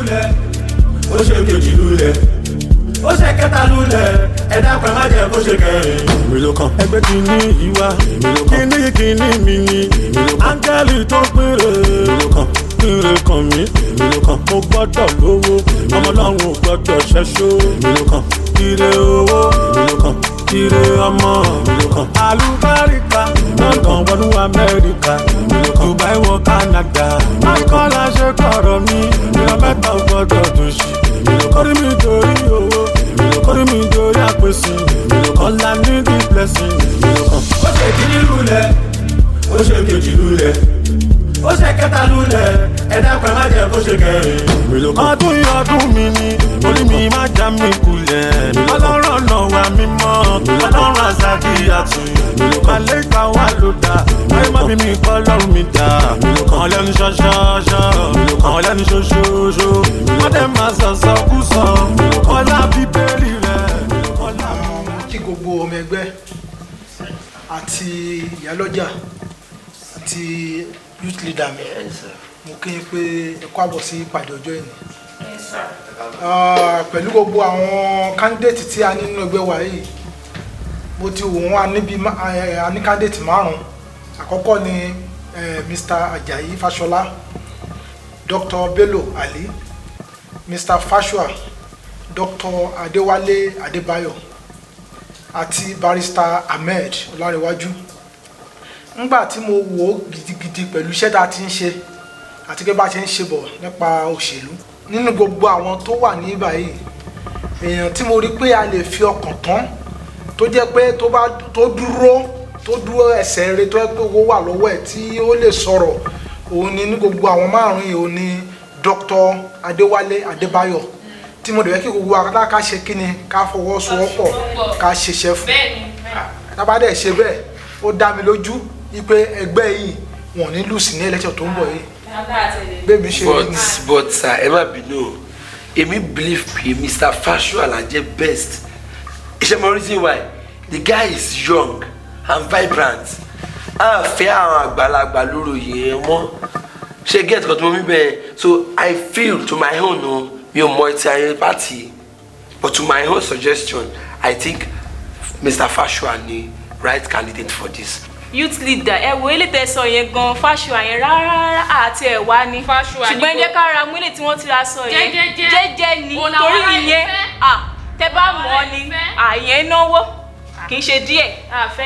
lulẹ̀, ó ṣe kejì lulẹ̀, ó ṣe kẹta lulẹ̀, ẹ dákun, ẹ má jẹ́ kó ṣe kẹrin. Èmi ló kàn. Ẹgbẹ́ kìíní yìí wá. Èmi ló kàn. Kìíní kìíní mi ni. Èmi ló kàn. Áńgẹ́lì tó péré. Èmi ló kàn. Péré kan mi. Èmi ló kàn. Mo gbọ́dọ̀ lówó. Èmi ọmọ ló kàn. ọlọ́run ò gbọ́dọ̀ ṣẹ́ṣó. Èmi ló kàn. Ire owó. Èmi ló kàn. Ire ọmọ. Èmi ló kàn. Àlùbáríkà. London wọnú Amẹ́ríkà. Èmi ló kàn. Dubai wọ Canada. Èmi ló kàn. Akọ́lá ṣe kọ̀rọ̀ mi. Ìran mẹ́ta ò gbọ́dọ̀ dùn sí. Èmi ló kàn. Orí mi torí owó. Èmi ló kàn. Orí mi torí àpèsè. Èmi ló kàn. Ọ̀la ní the blessing. Èmi ló kàn. Ó ṣe kíní lulẹ̀, ó ṣe kejì lulẹ̀, ó ṣe kẹta lulẹ̀, ẹ dákun, ẹ má jẹ́ kó ṣe kẹrin. Èmi ló kàn. Ọdún yìí ọdún mi ni, orí mi má já mi kulẹ̀. Èmi ló kàn. Ọlọ́run ọ̀nà wa mímọ́, Èmi ló kàn. ọlọ́run àzàkì àtù. Èmi ló kàn. Màlẹ́kà wà ló dá, ayé má bí mi kọ́ lọ́run mi dá. Èmi ló kàn. Àwọn lẹ́nu ṣọ́ṣọ́ṣọ́, Èmi ló kàn. àwọn lẹ́nu ṣoṣooṣo, Èmi ló wọ́n dẹ̀ máa sọ̀sọ̀ kú sọ. Èmi ló kàn. Ọlá bíbélì rẹ̀, ọlá. Mo kí gbogbo ọmọ ẹgbẹ́ àti ìyálọ́jà àti youth leader mi. Mo kí yín pé ẹ kú àbọ̀ sí ìpàdé ọjọ́ ìní. Pẹ̀lú gbogbo àwọn candidate tí a ní nínú ẹgbẹ́ wa yìí, mo ti wò wọ́n, a níbi a ní candidate márùn-ún. Àkọ́kọ́ ni Mr. Ajayi Fashola, Dr. Bello Ali, Mr. Fashua, Dr. Adéwálé Adébáyọ̀ àti Barrister Ahmed Ọlárẹ̀wájú. Ńgbà tí mo wò ó gidigidi pẹ̀lú iṣẹ́ tá a ti ń ṣe àti pé bá a ṣe ń ṣe bọ̀ nípa òṣèlú, nínú gbogbo àwọn tó wà ní báyìí, èèyàn tí mo rí pé a lè fi ọkàn tán, tó jẹ́ pé tó bá tó dúró ẹsẹ̀ rẹ̀, tó yẹ pé owó wà lọ́wọ́ ẹ̀ tí ó lè sọ̀rọ̀, òun ni ní gbogbo àwọn márùn-ún yìí, òun ni Dr. Adéwálé Adébáyọ̀, tí mo dẹ̀ fẹ́ kí gbogbo wa ká ṣe kí ni, ká fọwọ́sowọ́pọ̀, ká ṣiṣẹ́ fún. Tá bá dẹ̀ ṣe bẹ́ẹ̀, ó dá mi lójú wípé ẹgbẹ́ yìí, wọn ò ní lose ní election tó ń bọ̀ yìí. Bẹ́ẹ̀ mi ṣe rí ni. But sir, ẹ má bínú o, èmi believe pé Mr. Fasua la jẹ́ best. Iṣẹ́ mo reason why: the guy is young and vibrant. A fẹ́ àwọn àgbàlagbà lóru yẹn mọ́ ṣe get kan tó mọ mi bẹ́ẹ̀. So I feel, to my own o, mi ò mọ etí ayé party, but to my own suggestion, I think Mr. Fasua ni right candidate for this. Youth leader, ẹ wo ilé tẹsán yẹn gan, Fáṣùà yẹn rárá àti ẹ wá ní. Fáṣùà ní ṣùgbọ́n ẹ jẹ́ ká ra mú ilé tí wọ́n ti ra sọ yẹn. Jẹ́jẹ́jẹ́. Jẹ́jẹ́ ni. Òun làwọn torí ará ìlú ìyẹn fẹ́. À tẹ bá mọ̀ ọ́ ni Àwọn ará ìlú fẹ́. àyẹn náwó kì í ṣe díẹ̀.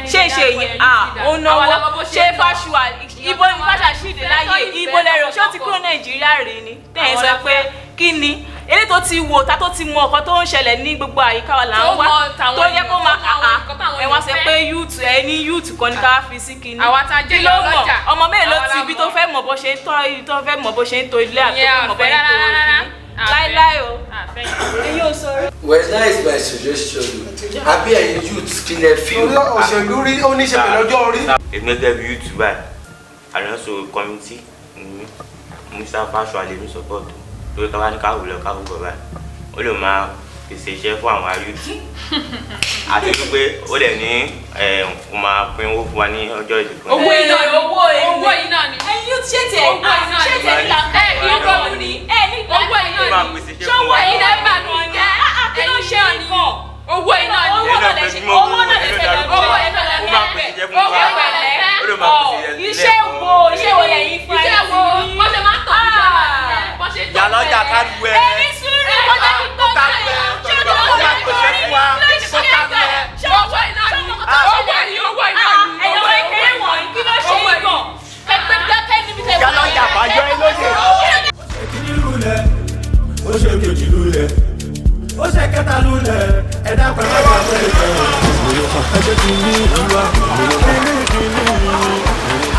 Ṣé ṣe yẹn à ó náwó. Ṣé Fáṣùà, ibo ni Fáṣùà ṣìdè láyé? Ibo lẹ́rọ ṣé ó ti kúrò Nàìjíríà rí ni tẹ̀yìn sọ pé kí ni eléyìí tó ti wò ta, tó ti mọ ọkọ tó ń ṣẹlẹ̀ ní gbogbo àyíká wa là ń Tó wá mọ tàwọn tó yẹ kó èèyàn, máa tó mọ àwọn nǹkan táwọn ẹ wá èèyàn sọ fẹ́. pé youth, ẹ ní youth kan ní ká fi sí kinní. Àwa tá a jẹ́ Kí ló mọ̀? ìyálọ́jà, Ọmọ mélòó àwa ti la ibi mọ̀. tó fẹ́ mọ̀ bó ṣe ń tọ́, tó fẹ́ mọ̀ bó ṣe ń to ilé àti tó Ìyẹn fẹ́ mọ̀ bó àfẹ́ ṣe ń to rárá rárá. kinní láíláí o. Àfẹ́. Èyí ò sọ̀rọ̀. Well, that is my suggestion. Àbí ẹ̀yin youth, kí lẹ feel? Torí òṣèlú rí, ó ní í ṣe pẹ̀lú ọjọ́ orí. Èmi gẹ́gẹ́ bí youth báyìí, àlọ́sọ committee ni mí. Mr. Fasua lèmi support o, lórí káwá ní káwọ́ lọ káwọ́ bọ̀ báyìí, ó lè máa pèsè iṣẹ́ fún àwọn youth, àti wípé ó lè ní ẹ̀ ó máa pín owó fún wa ní ọjọ́ ìdìbò. Owó iná ni. Owó èlé. Owó iná ni. Ẹ̀yin youth, ṣé tiẹ̀ Owó iná ṣé ni. tiẹ̀ ní làákàyè? Ẹ irọ́ ni. Ẹ ní Owó iná Ó máa ni. pèsè iṣẹ́ Ṣé fún owó wa. Ẹ̀yin iná lẹ bà mí jẹ́. Kí ló ṣe Ẹ̀yin náà ni. nǹkan? Owó iná ni. Owó náà lè ṣe, owó náà lè fẹ́ lọ. Owó iná lè Ó máa fẹ́. pèsè iṣẹ́ fún Owó wa. iná lè fẹ́. Ó lè máa pèsè iṣẹ́ Iṣẹ́ wo, iṣẹ́ wo lẹ́yìn fún? Iṣẹ́ wo? Wọ́n ṣe máa ń tọ̀ níjọba nìyẹn. Wọ́n ṣe ń tọ̀ Ìyálọ́jà níjọba. kálu ẹ. Ẹni sùúrù, kọjá kí tó Kálu ẹ. ṣé o tó Ó máa pèsè fún wa. ló ṣe é gbẹ? Ṣé o Owó iná ni. Owó yìí, owó iná ni. Ẹ̀yọ́ kékeré wọ̀nyí, kí ló ṣe é gan? Pẹpẹ dákẹ́ níbi tẹ̀. Ìyálọ́jà bá yọ ẹ lóye. Kíní lulẹ̀, ó ṣe kejì lulẹ̀, ó ṣe kẹta lulẹ̀, ẹ dákun, ẹ má jẹ́ kó ṣe kẹrin. Ẹgbẹ́ kìíní ìwà kìíní kìíní mi ni.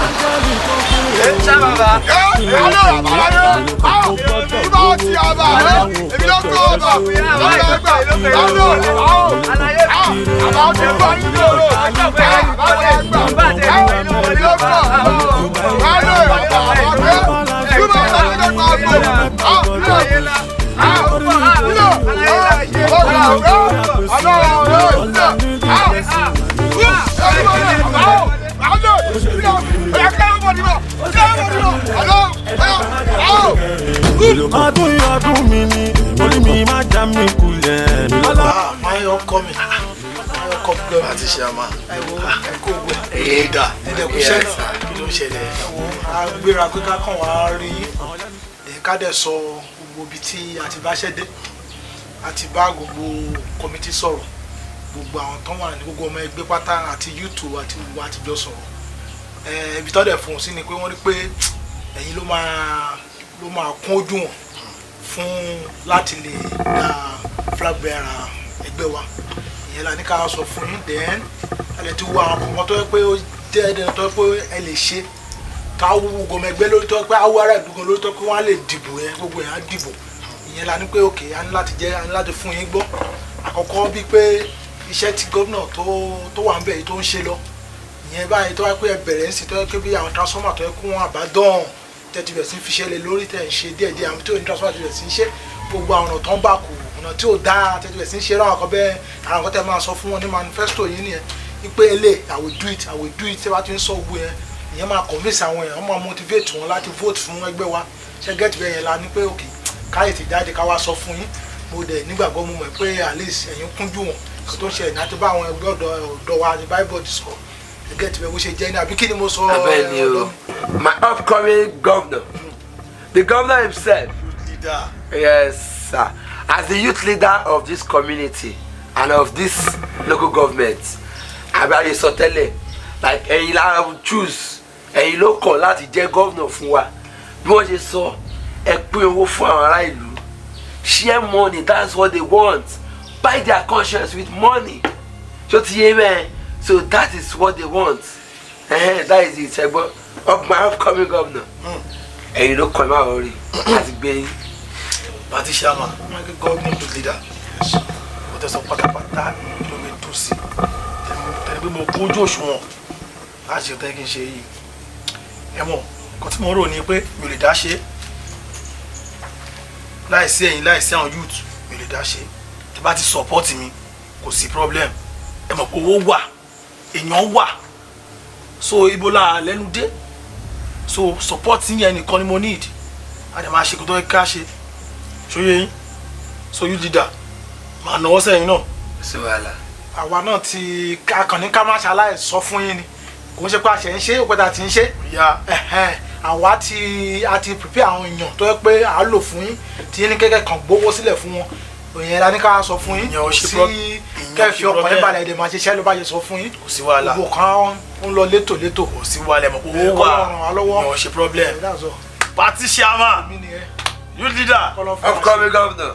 Áńgẹ́lì tó kúrò. Ṣé bàbá? Alo, àbáláyé, ibà ti àbá, èmi ló kọ́ ọba, lọ́dọ̀ ẹgbẹ́, alo, àwọn, àbá ti gbọ́ nínú òru, àbá ẹgbẹ́, èmi ló kọ́, alo, àbá àbá, ibà ti àbá, àbá, Ọdún ọdún mi ni orí mi má já mi kulẹ̀. My upcoming, my upcoming governor. Àti ṣe àmà. Ẹ wo, ẹ kó gbẹ. Ẹ̀ẹ́dà. Ẹ dẹ̀ kú iṣẹ́ náà. Kí ló ń ṣẹlẹ̀? Ẹ wo, a gbéra pé ká kàn wá rí yín. Ẹ ká dẹ̀ sọ gbogbo ibi tí a ti bá ṣẹ́ dé. A ti bá gbogbo committee sọ̀rọ̀. Gbogbo àwọn tó wà ní gbogbo ọmọ ẹgbẹ́ pátá àti YouTube àti gbogbo àtijọ́ sọ̀rọ̀. Ẹ ibi tó dẹ̀ fún un sí ni pé wọ́n rí pé ẹ̀yin ló máa kún ojú wọn fún láti lè gba flag bearer ẹgbẹ́ wa. Ìyẹn la ní ká sọ fún yín. Then ẹ lè ti wo àwọn kọ̀ọ̀kan tó yẹ pé ó jẹ́ ẹni tó yẹ pé ẹ lè ṣe ká wú gọmọ ẹgbẹ́ lórí, tó yẹ pé awọ ará ìlú gan lórí, tó yẹ pé wọ́n á lè dìbò yẹn, gbogbo yẹn á dìbò. Ìyẹn la ní pé òkè a ní láti jẹ́, a ní láti fún yín gbọ́. Àkọ́kọ́ bíi pé iṣẹ́ tí gómìnà tó wà ń bẹ̀ yìí tó ń ṣe lọ ìyẹn báyìí, tó wáyé pé ẹ bẹ̀rẹ̀ ń sìn, tó yẹ pé bí àwọn transformer tó yẹ kó wọn àbádọ́n tẹ́tí bẹ̀ sí fi ṣe lé lórí, tẹ̀ ń ṣe díẹ̀díẹ̀, àwọn tí ò ní transformer ti bẹ̀ sí ń ṣe, gbogbo àwọn ọ̀nà tó ń bà kù, ọ̀nà tí ò dáa tẹ́tí bẹ̀ sí ń ṣe ráwọn kan bẹ́ẹ̀. Àwọn kan tẹ́ máa sọ fún wọn ní manifesto yìí nìyẹn wípé ele, I will do it, I will do it. Tẹ́ bá ti ń sọ gbogbo yẹn, ìyẹn máa convince àwọn èèyàn, wọ́n máa motivate wọn láti vote fún ẹgbẹ́ wa. Ṣe get bẹ́ẹ̀? Yẹn la ní pé òkè káyè ti jáde ká wá sọ fún yín. Mo dẹ̀ nígbàgbọ́, mo mọ̀ pé at least ẹ̀yin kúnjú wọn kó tó ń ṣe ẹ̀yìn àti bá àwọn ẹgbẹ́ ọ̀dọ́ ọ̀dọ́ wa àti bible sọ. Ẹ get bẹ́ẹ̀ bó ṣe jẹ́ ní, àbí kí ni mo sọ? Abẹ́ni o, my upcoming governor, the governor himself. Leader. Yes, sir. As the youth leader of this community and of this local government, abáyé sọ tẹ́lẹ̀, like ẹ̀yin la choose, ẹ̀yin ló kàn láti jẹ́ governor fún wa. Bí wọ́n ṣe sọ, ẹ pín owó fún àwọn ará ìlú. Share money, that's what they want. Buy their conscience with money. Ṣó ti yé bẹ́ẹ̀? So that is what they want. That is it, ṣẹgbọ́n of my upcoming governor. Ẹ̀yin ló kàn, ẹ máa rí láti gbé yín. Party chairman, governor, youth leader, ó tẹ̀sán pátápátá ló mi dùn sí tẹ̀lé pé mo kójú òṣùwọ̀n láti ṣe tẹ́ kí n ṣe yìí. Ẹ mọ̀ nǹkan tí mo rò ní pé mi ò lè dá ṣe láìsí ẹ̀yin, láìsí àwọn youth, mi ò lè dá ṣe. Tẹ́ bá ti support mi, kò sí problem. Ẹ mọ̀ pé owó wà, èèyàn wà, so ibo la lẹ́nu dé. So support yẹn nìkan ni mo need. A dẹ̀ máa ṣe kó tó yẹ ká ṣe. Ṣóyè yín? So youth leader, máa nọwọ́ sẹ́yìn náà. Sí wàhálà. Àwa náà ti akànnì ká má ṣaláì sọ fún yín ni, kò ń ṣe pé a ṣe ń ṣe òpẹ́ta tí ń ṣe. Ya. Ẹ̀hẹ́n, àwa ti a ti prepare àwọn èèyàn tó yẹ pé à á lò fún yín, tí yín ní kẹ́kẹ́ kan gbowó sílẹ̀ fún wọn. Òyìn la ní ká sọ fún yín Ìyẹn ò ṣe sí ìyẹn ò kẹ́ẹ̀fì ṣe ọkàn yín problem. balẹ̀, ẹ̀dẹ̀ máa ṣiṣẹ́ ló bá ṣe sọ fún yín. Kò sí wàhálà. Gbogbo kan ń lọ létòlétò. Kò sí wàhálà, ẹ mọ̀ pé owó Ẹ, wà. k'Ọlọ́run ràn wá lọ́wọ́. Ìyẹn ò ṣe problem. That's all. Party chairman, Mí nìyẹn. youth leader, K'Ọlọ́run fún wa ṣe. Upcoming governor.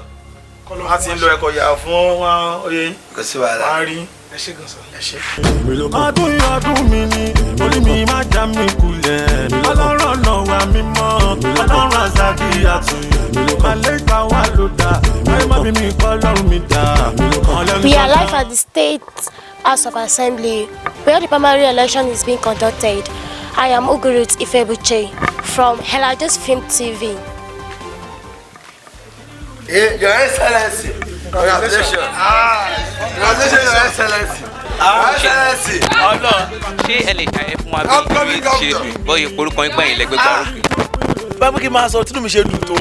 K'Ọlọ́run wọ́n ti fún ń wa lọ ṣe. ẹ̀kọ́ yà fún wọn oyè yín. Kò sí wàhálà. Wọ́n á rí. Ẹ ṣé gan sir. Ẹ ṣe. Ọdún ọdún mi ni orí mi má já mi kulẹ̀. Ọlọ́run lọ́wọ́ mi mọ́, Ọlọ́run àzàkì àtún màlẹ́kà wà ló dá ayé má bí mi kọ́ lọ́rùn mi dá. We are live at the State House of Assembly where the primary election is being conducted. I am Ugurut Ifebuche from Helajos Film TV. Hey, Your Excellency. Congratulations. Congratulations, Your Excellency. Your Excellency. Ọlọ́run. Ṣé ẹ lè ṣàyẹ̀ fún wa bí Upcoming ìlú ṣe governor. dùn bóyá orúkọ yín gbẹ̀yìn lẹ́gbẹ̀ẹ́ gbárùkù? Báwo kí n máa sọ tínú mi ṣe dùn tó?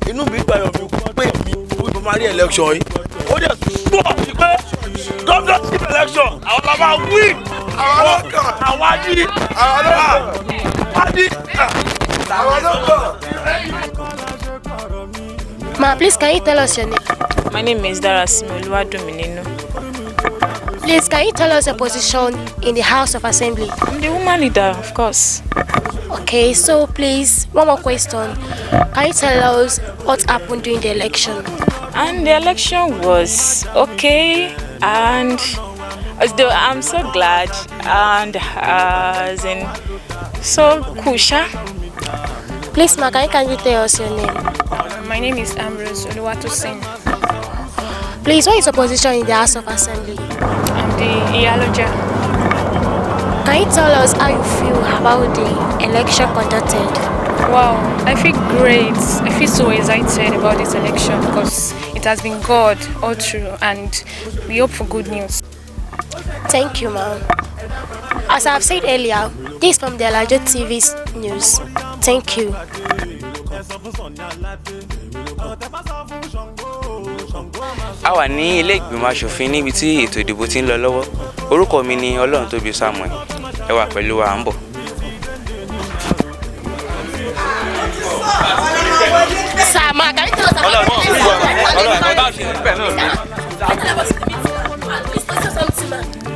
Inú mi gbàyọ̀ mi pé mi wí primary election yìí, ó dẹ̀ pọ̀ sí pé governorship election àwọn la máa win. Àwọn ló kàn. Àwọn á ní. Àwọn ló kàn. Á ní. Àwọn ló kàn. Ma, please can you tell us your name? My name is Darasimi Oluwadumininu. Please can you tell us your position in the House of Assembly? I'm the woman leader, of course. Okay, so please, one more question. Can you tell us what happened during the election? And the election was okay, and although I'm so glad, and as in so cool, sha. Please, ma, can you kindly tell us your name? My name is Ambrose Oluwatosin. Please, what is your position in the House of Assembly? I'm the Iyaloja. Can you tell us how you feel about the election conducted? Wow, I feel great. I feel so excited about this election because it has been God all through, and we hope for good news. Thank you, ma'am. As I've said earlier, this is from the Elijah TV's news. Thank you. Ẹ sọ fún Sunny Aládé. Ọ̀rọ̀ tẹ bá sọ fún Ṣàngó, Ṣàngó máa sọ. A wà ní ilé ìgbìmọ̀ asòfin níbi tí ètò ìdìbò ti ń lọ lọ́wọ́. Orúkọ mi ni Ọlọ́runtóbi Samuel. Ẹ wà pẹ̀lú wa, à ń bọ̀. Sir, ma, can you tell us about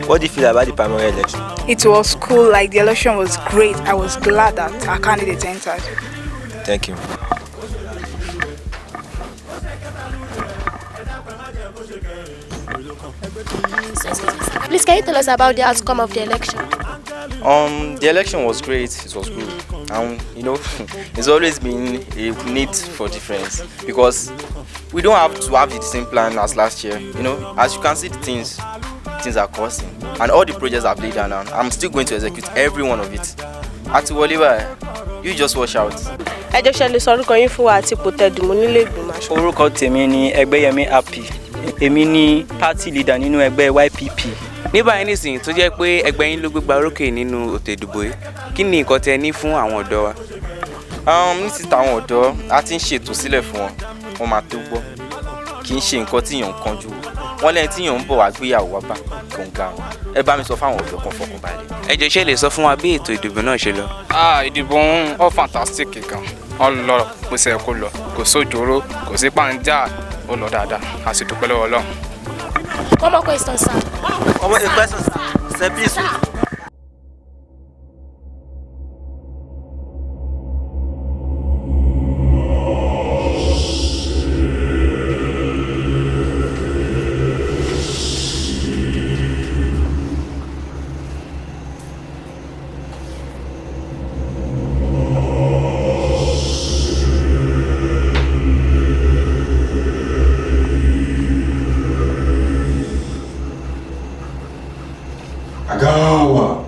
What do you feel about the primary election? It was cool, like the election was great. I was glad that our candidate entered. Thank you. Please, can you tell us about the outcome of the election? The election was great. It was good, and it's always been a need for difference because we don't have to have the same plan as last year. As you can see, the things are costing, and all the projects I've laid down now, I'm still going to execute every one of it. Àti wọlé báyìí, you just watch out. Ẹ jọ̀ọ́, ṣe lè sọ orúkọ yín fún wa àti ipò tẹ́ dìmú nílé ìgbìmọ̀ aṣòfin? Orúkọ tèmi ni Ẹgbẹ́yẹmí Happy. Èmi ni party leader nínú ẹgbẹ́ YPP. Ní báyìí nísìnyí tó jẹ́ pé ẹgbẹ́ yín ló gbégbá orókè nínú ètò ìdìbò yìí, kí ni nǹkan tẹ́ ní fún àwọn ọ̀dọ́ wa? Ní ti tàwọn ọ̀dọ́, a ti ń ṣètò sílẹ̀ fún wọn, wọ́n máa tó gbọ́. Kì í ṣe nǹkan tí èèyàn ń kánjú o. Wọ́n lẹ́yìn tí èèyàn ń bọ̀ wá gbéyàwó wá bá gbọ̀ngàn. Ẹ bá mi sọ fáwọn ọ̀dọ́ kan fọkàn balẹ̀. Ẹ jọ̀ọ́, ṣé lè sọ fún wa bí ètò ìdìbò náà ṣe lọ? Ah, ìdìbò ń ọ fantastic gan. Ọ lọ bó ṣe yẹ kó lọ, kò sójóró, kò sí pàǹjà, ó lọ dáadáa, a sì dúpẹ́ lọ́wọ́ Ọlọ́run. One more question, sir. One more question, sir. Sir, please. Agawa.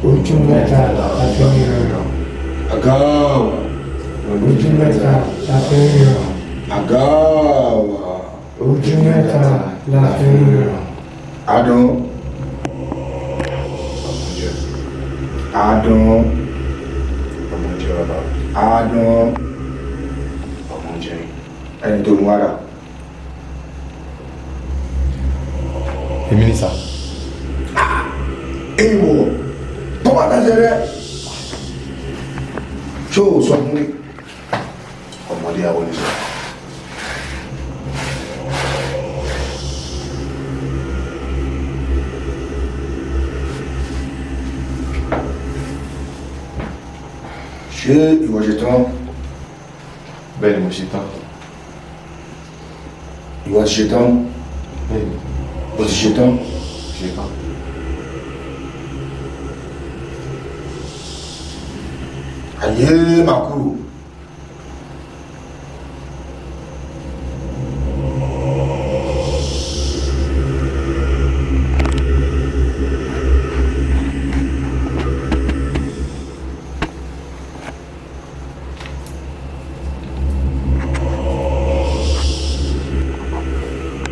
Ojú mẹ́ta la fi ń ríran. Agawa. Ojú mẹ́ta la fi ń ríran. Agawa. Ojú mẹ́ta la fi ń ríran. Adùn. Adùn. Ọmọdé bàbá. Adùn. Ọmọdé. Ẹni tó mú ara. Èmi ni sà. Èèwọ̀ tó bá tẹ̀sẹ̀ rẹ̀. Ṣé o sọ fún mi? Ọmọdé àwọn oníṣẹ́. Ṣé ìwọ ṣe tán? Bẹ́ẹ̀ ni, mo ṣe tán. Ìwọ ti ṣe tán? Bẹ́ẹ̀ ni. O ti ṣe tán? Ṣe tán. Ayé màkúrò.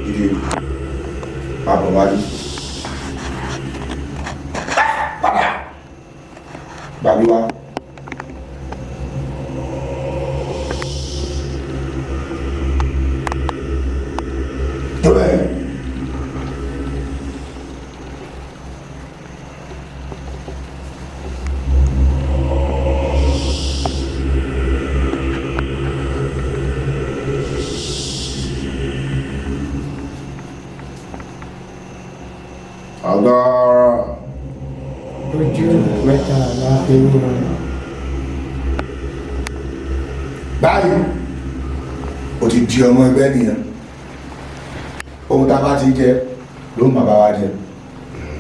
Dìde, máa bọ̀ wájú. Padà. Gbàgbé wa. Tọ́lẹ̀. Agbára. Ojú mẹ́ta la fi ń ríran. Báyìí, o ti di ọmọ ẹgbẹ́ nìyẹn. Ohun tá a bá ti jẹ ló máa bá wa jẹ.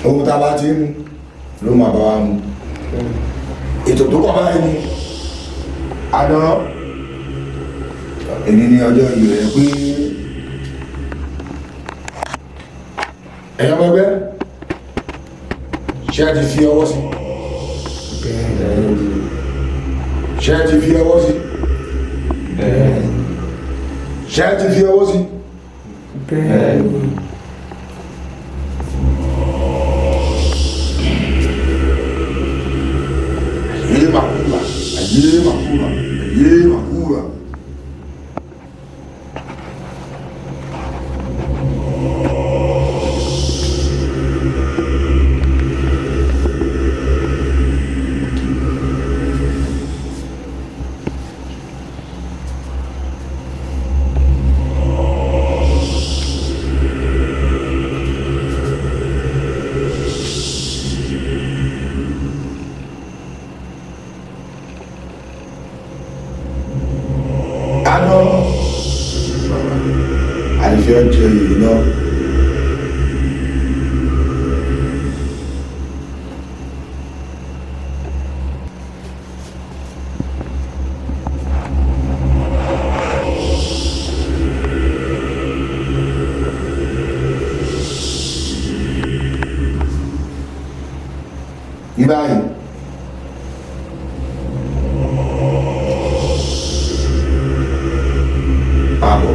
Ohun tá a bá ti mu ló máa bá wa mu. Ètò tó kọ̀ báyìí ni àná. Èyí ni ọjọ́ ìyè rẹ̀ pé ẹ̀yin ọmọ ẹgbẹ́, ṣé ẹ ti fi ọwọ́ sí? Ṣé ẹ ti fi ọwọ́ sí? Ṣé ẹ ti fi ọwọ́ sí? Bẹ́ẹ̀ni. Ayé màkúrà, ayé màkúrà, Ayé màkúrà. Àná àìfẹ́ jẹ yìí náà. Ní báyìí. Àbọ̀.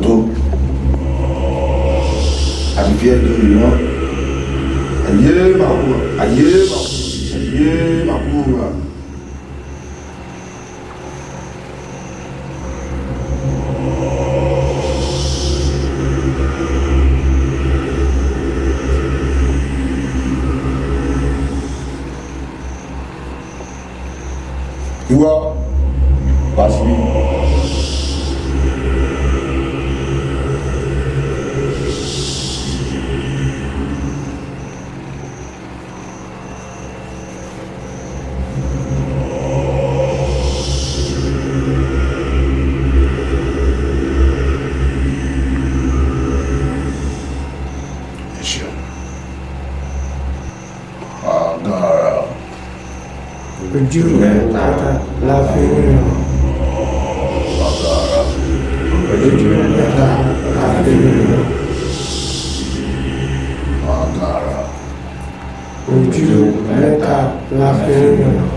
Tó. Àbífẹ́ ẹjọ́ yìí náà. Ayé màkúrà. Ayé màkúrà. Ayé màkúrà. Ìwọ wá síbí. Ẹ ṣeun. Agbára. Ojú mẹ́ta la fi ríran. Agbára. Ojú mẹ́ta la fi ríran. Agbára. Ojú mẹ́ta la fi ríran.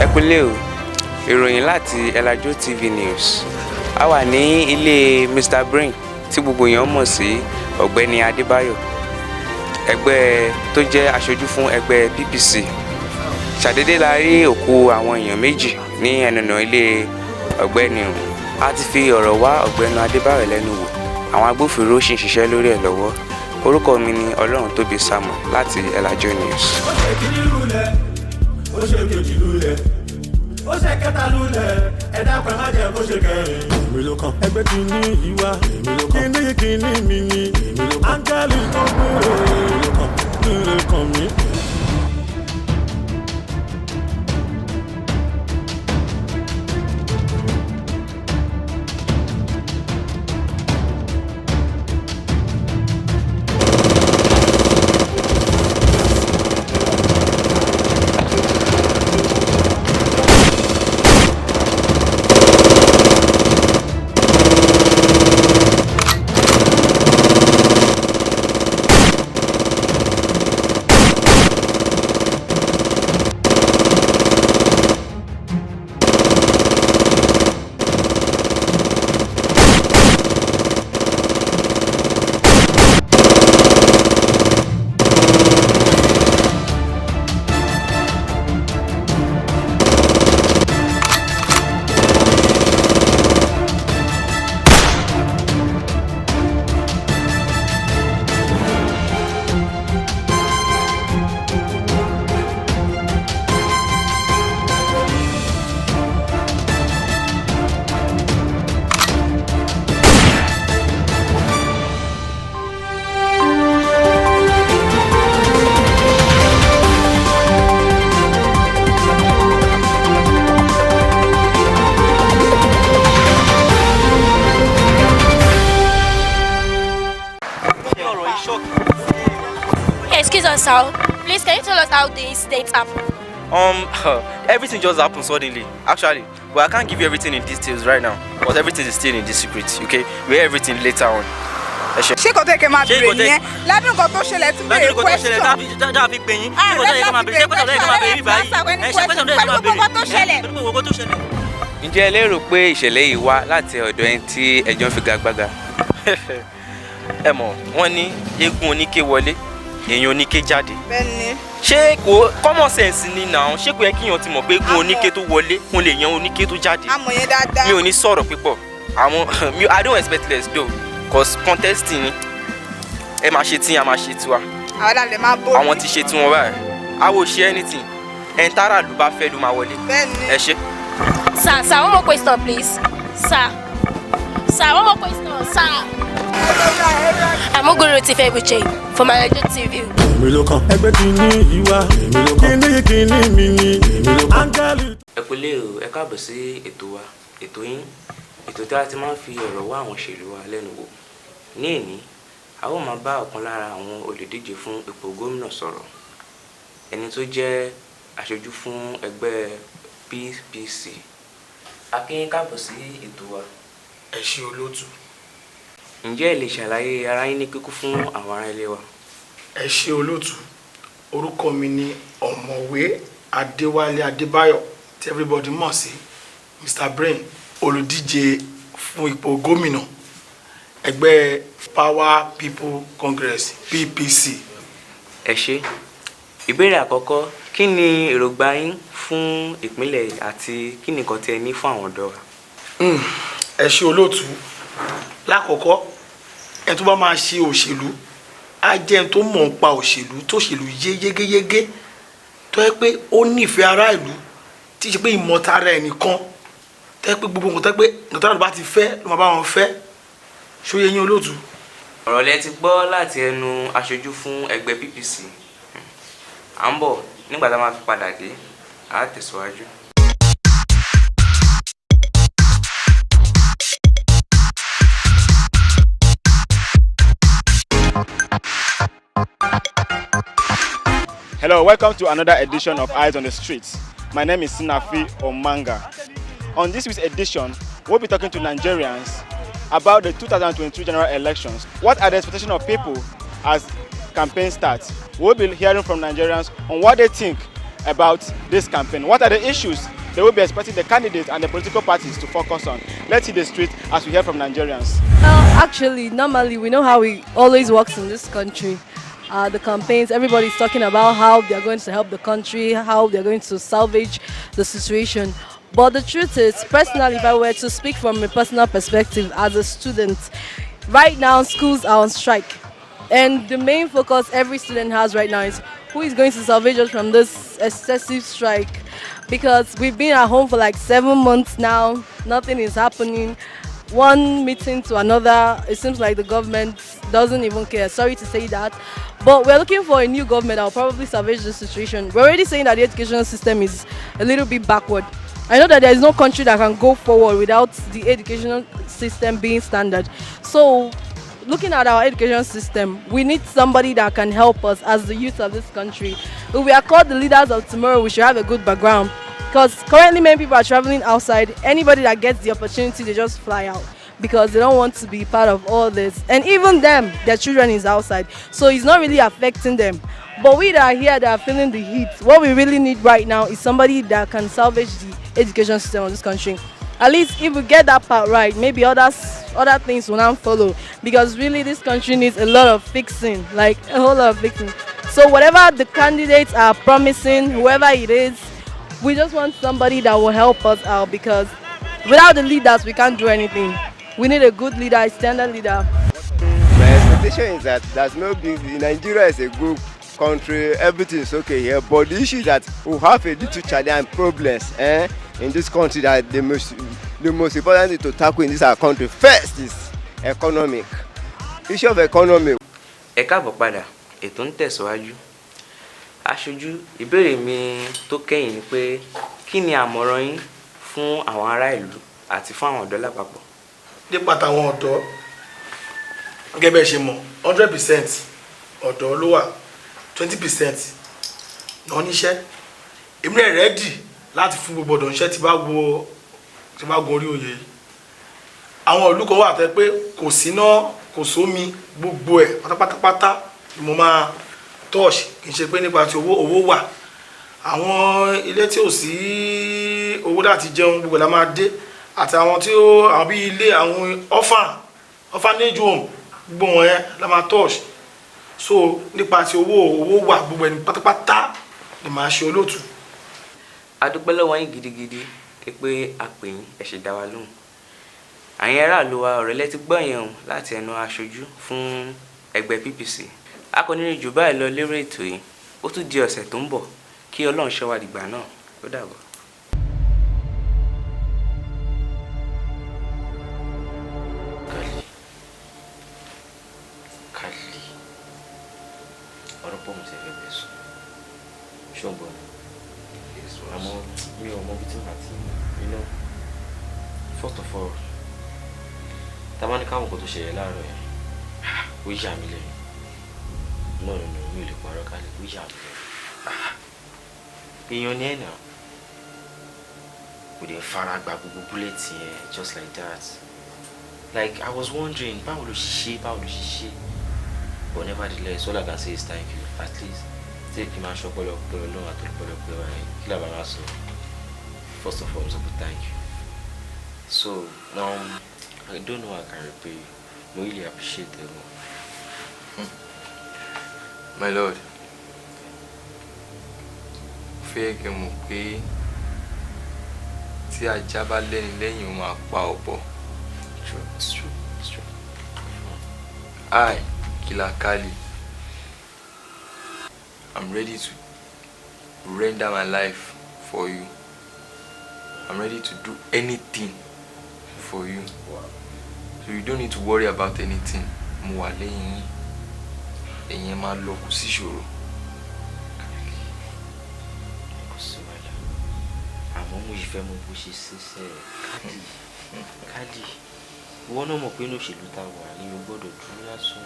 Ẹ kúlé o, ìròyìn láti Elajo TV News. A wà ní ilé Mr Brain tí gbogbo èèyàn mọ̀ sí Ọ̀gbẹ́ni Adébáyọ̀, ẹgbẹ́ tó jẹ́ aṣojú fún ẹgbẹ́ PPC. Ṣàdédé la rí òkú àwọn èèyàn méjì ní ẹnùnà ilé ọ̀gbẹ́ni ọ̀hún. A ti fi ọ̀rọ̀ wá Ọ̀gbẹ́ni Adébáyọ̀ lẹ́nu wò, àwọn agbófinró sì ń ṣiṣẹ́ lórí ẹ̀ lọ́wọ́. Orúkọ mi ni Ọlọ́runtóbi Samuel láti Elajo News. Ó ṣe kìíní lulẹ̀, ó ṣe kejì lulẹ̀, ó ṣe kẹta lulẹ̀, ẹ dákun ẹ má jẹ́ kó ṣe kẹrin. Èmi ló kàn. Ẹgbẹ́ kìíní yìí wá. Èmi ló kàn. Kìíní kìíní mi ni. Èmi ló kàn. Áńgẹ́lì tó gbére. Èmi ló kàn. Gbére kàn mí. Sir, please can you tell us how the incident happened? Everything just happened suddenly, actually. But I can't give you everything in details right now, because everything is still in the secret, okay? We hear everything later on. Ẹ ṣé. Ṣé kò tó yẹ kẹ́ máa Ṣé béèrè kò tó yẹ- nìyẹn ládùn nǹkan tó ṣẹlẹ̀ tún Ládùn béèrè nǹkan tó ṣẹlẹ̀ question. tá a fi pè yín. Ṣé kò tó yẹ ká máa béèrè? Ṣé kò tó yẹ ká máa béèrè báyìí? Ẹ ṣé question tó yẹ ká Pẹ̀lú máa gbogbo nǹkan tó béèrè? ṣẹlẹ̀. Pẹ̀lú gbogbo nǹkan tó ṣẹlẹ̀. Ǹjẹ́ ẹ lérò pé ìṣẹ̀lẹ̀ yìí wá láti ọ̀dọ̀ ẹni tí ẹjọ́ ń figagbága? Ẹ mọ̀, wọ́n ní eégún oníke wọlé, èèyàn oníke jáde. Bẹ́ẹ̀ni. Ṣé kò common sense ni now? Ṣé kò yẹ kíyàn ti mọ̀ pé eégún oníke tó wọlé, kún lè yan oníke tó jáde? Amọ̀ yẹn dáadáa. Mi ò ní sọ̀rọ̀ pípọ̀. Àwọn I don't expect less though, cause contesting ni. Ẹ máa ṣe tí a máa ṣe tiwa. Àwọn làlẹ́ máa borí. Àwọn ti ṣe tiwọn báyìí. A ò ṣe anything. Ẹni tára ló bá fẹ́ ló máa wọlé. Bẹ́ẹ̀ni. Ẹ ṣé. Sir, sir, one more question, please. Sir, sir, one more question, sir. I'm Oguru Tifebuche for Malajo TV. Èmi ló kàn. Ẹgbẹ́ kìíní yìí wá. Èmi ló kàn. Kìíní kìíní mi ni. Èmi ló kàn. Áńgẹ́lì. Ẹ kú lé o, ẹ káàbọ̀ sí ètò wa, ètò yín, ètò tí a ti máa ń fi ọ̀rọ̀ wá àwọn òṣèlú wa lẹ́nu wò. Ní èní, a ó máa bá ọ̀kan lára àwọn olùdíje fún ipò gómìnà sọ̀rọ̀, ẹni tó jẹ́ aṣojú fún ẹgbẹ́ PPC. A kí yín káàbọ̀ sí ètò wa. Ẹ ṣé olóòtú. Ǹjẹ́ ẹ lè ṣàlàyé ara yín ní kíkún fún àwọn ará ilé wa? Ẹ ṣé olóòtú. Orúkọ mi ni Ọ̀mọ̀wé Adéwálé Adébáyọ̀ tí everybody mọ̀ sí Mr Brain, olùdíje fún ipò gómìnà ẹgbẹ́ Power People Congress, PPC. Ẹ ṣé. Ìbéèrè àkọ́kọ́, kí ni èròǹgbà yín fún ìpínlẹ̀ àti kí ni nǹkan tí ẹ ní fún àwọn ọ̀dọ́ wa? Ẹ ṣé olóòtú. Lákọ̀ọ́kọ́, ẹni tó bá máa ṣe òṣèlú á jẹ́ ẹni tó mọ̀ ń pa òṣèlú, tó òṣèlú yé yégéyégé, tó yẹ pé ó nífẹ̀ẹ́ ará ìlú, tí í ṣe pé ìmọ̀tara ẹnìkan, tó yẹ pé gbogbo nǹkan tó yẹ pé nǹkan tó yẹ bá ti fẹ́ ló máa bá wọn fẹ́. Ṣó yé yín, olóòtú? Ọ̀rọ̀ lẹ ti gbọ́ láti ẹnu aṣojú fún ẹgbẹ́ PPC. À ń bọ̀, nígbà tá a máa fi padà dé, à á tẹ̀síwájú. Hello, welcome to another edition of Eyes on the Streets. My name is Sinafi Omanga. On this week's edition, we'll be talking to Nigerians about the 2022 general elections. What are the expectations of people as campaign starts? We'll be hearing from Nigerians on what they think about this campaign. What are the issues they will be expecting the candidates and the political parties to focus on? Let's hit the street as we hear from Nigerians. Well, actually, normally we know how it always works in this country. The campaigns, everybody's talking about how they're going to help the country, how they're going to salvage the situation. But the truth is, personally, if I were to speak from a personal perspective as a student, right now schools are on strike. And the main focus every student has right now is who is going to salvage us from this excessive strike? Because we've been at home for like 7 months now, nothing is happening. One meeting to another, it seems like the government doesn't even care. Sorry to say that. But we're looking for a new government that will probably salvage the situation. We're already saying that the educational system is a little bit backward. I know that there is no country that can go forward without the educational system being standard. So looking at our education system, we need somebody that can help us as the youth of this country. If we are called the leaders of tomorrow, we should have a good background. Because currently many people are traveling outside. Anybody that gets the opportunity, they just fly out because they don't want to be part of all this. And even them, their children is outside. So it's not really affecting them. But we that are here that are feeling the heat, what we really need right now is somebody that can salvage the education system of this country. At least if we get that part right, maybe other things will now follow. Because really this country needs a lot of fixing, like a whole lot of fixing. So whatever the candidates are promising, whoever it is, we just want somebody that will help us out, because without the leaders we can't do anything. We need a good leader, a standard leader. My expectation is that there's no big. Nigeria is a good country, everything is okay here, but the issue is that we have a little challenge and problems in this country, that the most important thing to tackle in this our country first is economic issue of economy. Ẹ káàbọ̀ padà, ètò ń tẹ̀síwájú. Aṣojú, ìbéèrè mi tó kẹ́yìn ni pé kí ni àmọ̀ràn yín fún àwọn ará ìlú àti fún àwọn ọ̀dọ́ lápapọ̀? Nípa tàwọn ọ̀dọ́, gẹ́gẹ́ bẹ́ẹ̀ ṣe mọ̀, 100% ọ̀dọ́ ló wà. 20% náà níṣẹ́. Èmi rẹ̀ ready láti fún gbogbo ọ̀dọ́ níṣẹ́ tí bá wo tí bá gun orí oyè yìí. Àwọn ìlú kan wà tẹ́ pé kò síná, kò sómi, gbogbo ẹ̀ pátápátápátá ni mo máa touch. Kì í ṣe pé nípa ti owó, owó wà. Àwọn ilé tí ò sí owó láti jẹun, gbogbo ẹ̀ la máa dé, àti àwọn tí ó àwọn bí ilé àwọn orphanage home, gbogbo wọn yẹn la máa touch. So nípa ti owó, owó wà, gbogbo ẹni pátápátá ni màá ṣe, olóòtú. A dúpẹ́ lọ́wọ́ yín gidigidi pé a pè yín, ẹ sì dá wa lóhùn. Àyìn aráàlú wa, ọ̀rẹ́ lẹ́tí gbọ́ yẹn o láti ẹnu aṣojú fún ẹgbẹ́ PPC. A kò ní rí jù báyìí lọ lérò ètò yìí. Ó tún di ọ̀sẹ̀ tó ń bọ̀. Kí Ọlọ́run ṣọ́ wa dìgbà náà. Ó dàbọ̀. Kálí, Kálí, ọ̀rọ̀ pọ̀ mo ti fẹ́ bẹ̀ sùn, ṣùgbọ́n àmọ́ mi ò mọ ibi tí màá ti. First of all, tá a bá ní káwọn nǹkan tó ṣẹlẹ̀ láàárọ̀ yẹn, ó yà mí lẹ́nu. No, no, no, mi ò lè parọ́, Kálí, ó yà mí lẹ́nu. Èèyàn ní ẹ̀ náà kò dé fara gba gbogbo bullet yẹn just like that. Like, I was wondering, báwo ló ṣe ṣe, báwo ló ṣe ṣe? But nevertheless, all I can say is thank you. At least tí kì í máa ṣọpọlọpọ Ọlọ́run àtọpọlọpọ ẹ, kí làbá máa sọ? First of all, mo sọ pé thank you. So I don't know how I can repay you. Mo really appreciate it. My lord, fẹ́ kẹ́ mọ̀ pé tí ajá bá lẹ́ni lẹ́yìn, ó máa pa ọ̀bọ. True, it's true, it's true. I, Killer Kali, I'm ready to render my life for you. I'm ready to do anything for you. Wow. So you don't need to worry about anything. Mo wà lẹ́yìn yín. Ẹ̀yin ẹ máa lọ, kò sí ìṣòro. Kò sí wàhálà, àmọ́ mo yìí fẹ́ mọ bó ṣe ṣiṣẹ́. Kálí, Kálí, ìwọ náà mọ̀ pé inú òṣèlú ta wà ní o gbọ́dọ̀ dúró lásán.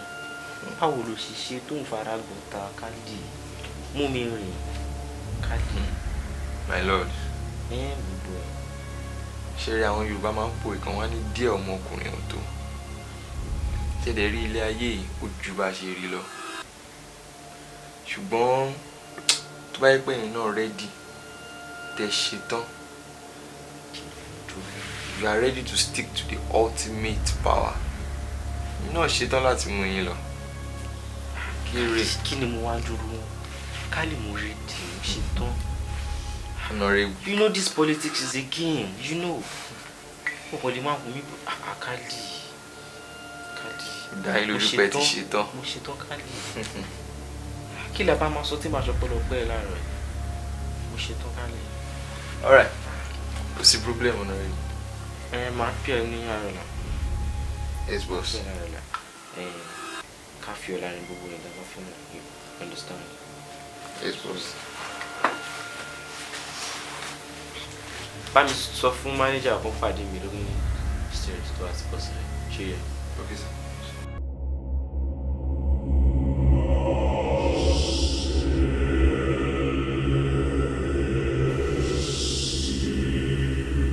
Báwo ló ṣe ṣe tó ń fara gbọ́ta? Kálí, mú mi rìn, Kálí. My lord. Ẹ gbogbo ẹ. Ṣé rí, àwọn Yorùbá máa ń pòwe kan, wá ní díẹ̀ ọmọkùnrin ò tó. Ṣẹ̀dẹ̀ rí, ilé ayé yìí ó ju bá a ṣe rí lọ. Ṣùgbọ́n tó bá yẹ pé ẹ̀yin náà ready, tẹ́ ṣe tán, you are ready to stick to the ultimate power, èmi náà ṣetán láti mú yín lọ. Kí kí ni mo wá dúró? Kálí, mo ready, mo ṣe tán. Honorable. You know this politics is a game. O kò lè máa wù mí àkálì, Kálí. Dá yín lójú pé ẹ ti ṣe tán. Mo ṣe tán, Kálí. Kí la bá máa sọ tí màá ṣọpọlọpọ ẹ láàárọ̀ yìí? Mo ṣe tán, Kálí. Alright, kò sí problem, honorable. Ẹ máa pè ẹ ní àárọ̀ náà. Yes, boss. Pè ẹ ní àárọ̀ náà. Ẹ ká fi ọ̀la ní gbogbo ẹ̀ dábàá fún mi, you understand? Yes, boss. Bá mi sọ fún manager kó pàdé mi lórí stairs tó àti bọ́ sílẹ̀, ṣé yẹ? Okay, sir.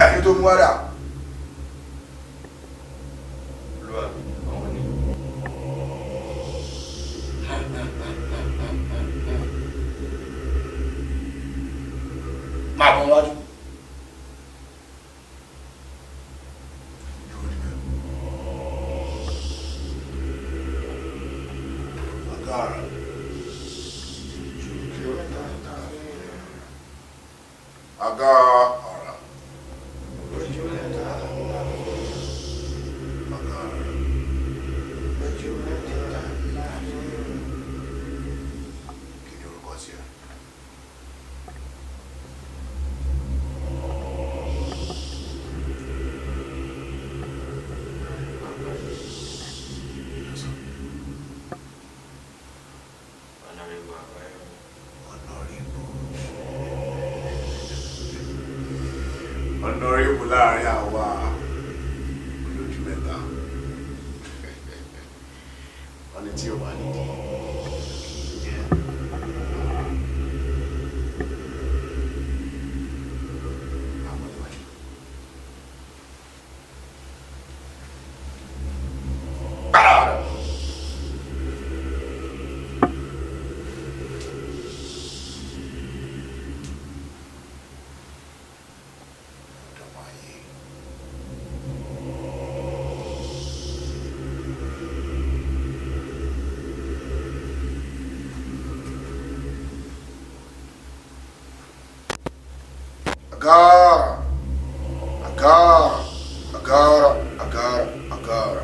Ẹni tó mú wá dà? Olúwa mi, àwọn ni. Máa bọ̀ wájú. Agara. Agara. Agara. Kí ni orúkọ tiẹ̀? Honorable Abayomi. Honorable láàrin àwa olójú mẹ́ta, wọ́n ní tí ó wà nídìí jẹ́. Agara, agara, agara, agara, agara.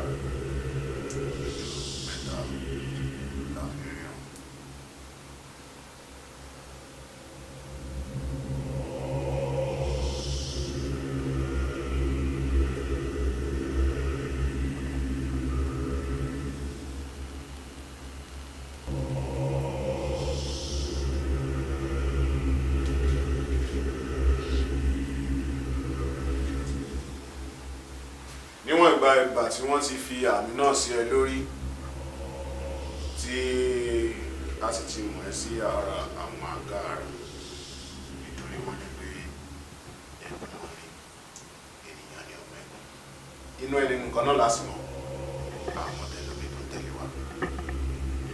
Níwọ̀n ìgbà ìgbà tí wọ́n ti fi àmì náà sí ẹ lórí tí a sì ti mọ̀ ẹ́ sí ara àwọn àga rẹ̀, nítorí wọ́n ní pé ẹ̀gbọ́n mi ènìyàn ni ọmọ ẹ̀gbọ́n, inú ẹni nìkan náà láti mọ̀ àwọn tẹlómi tó tẹ̀lé wa.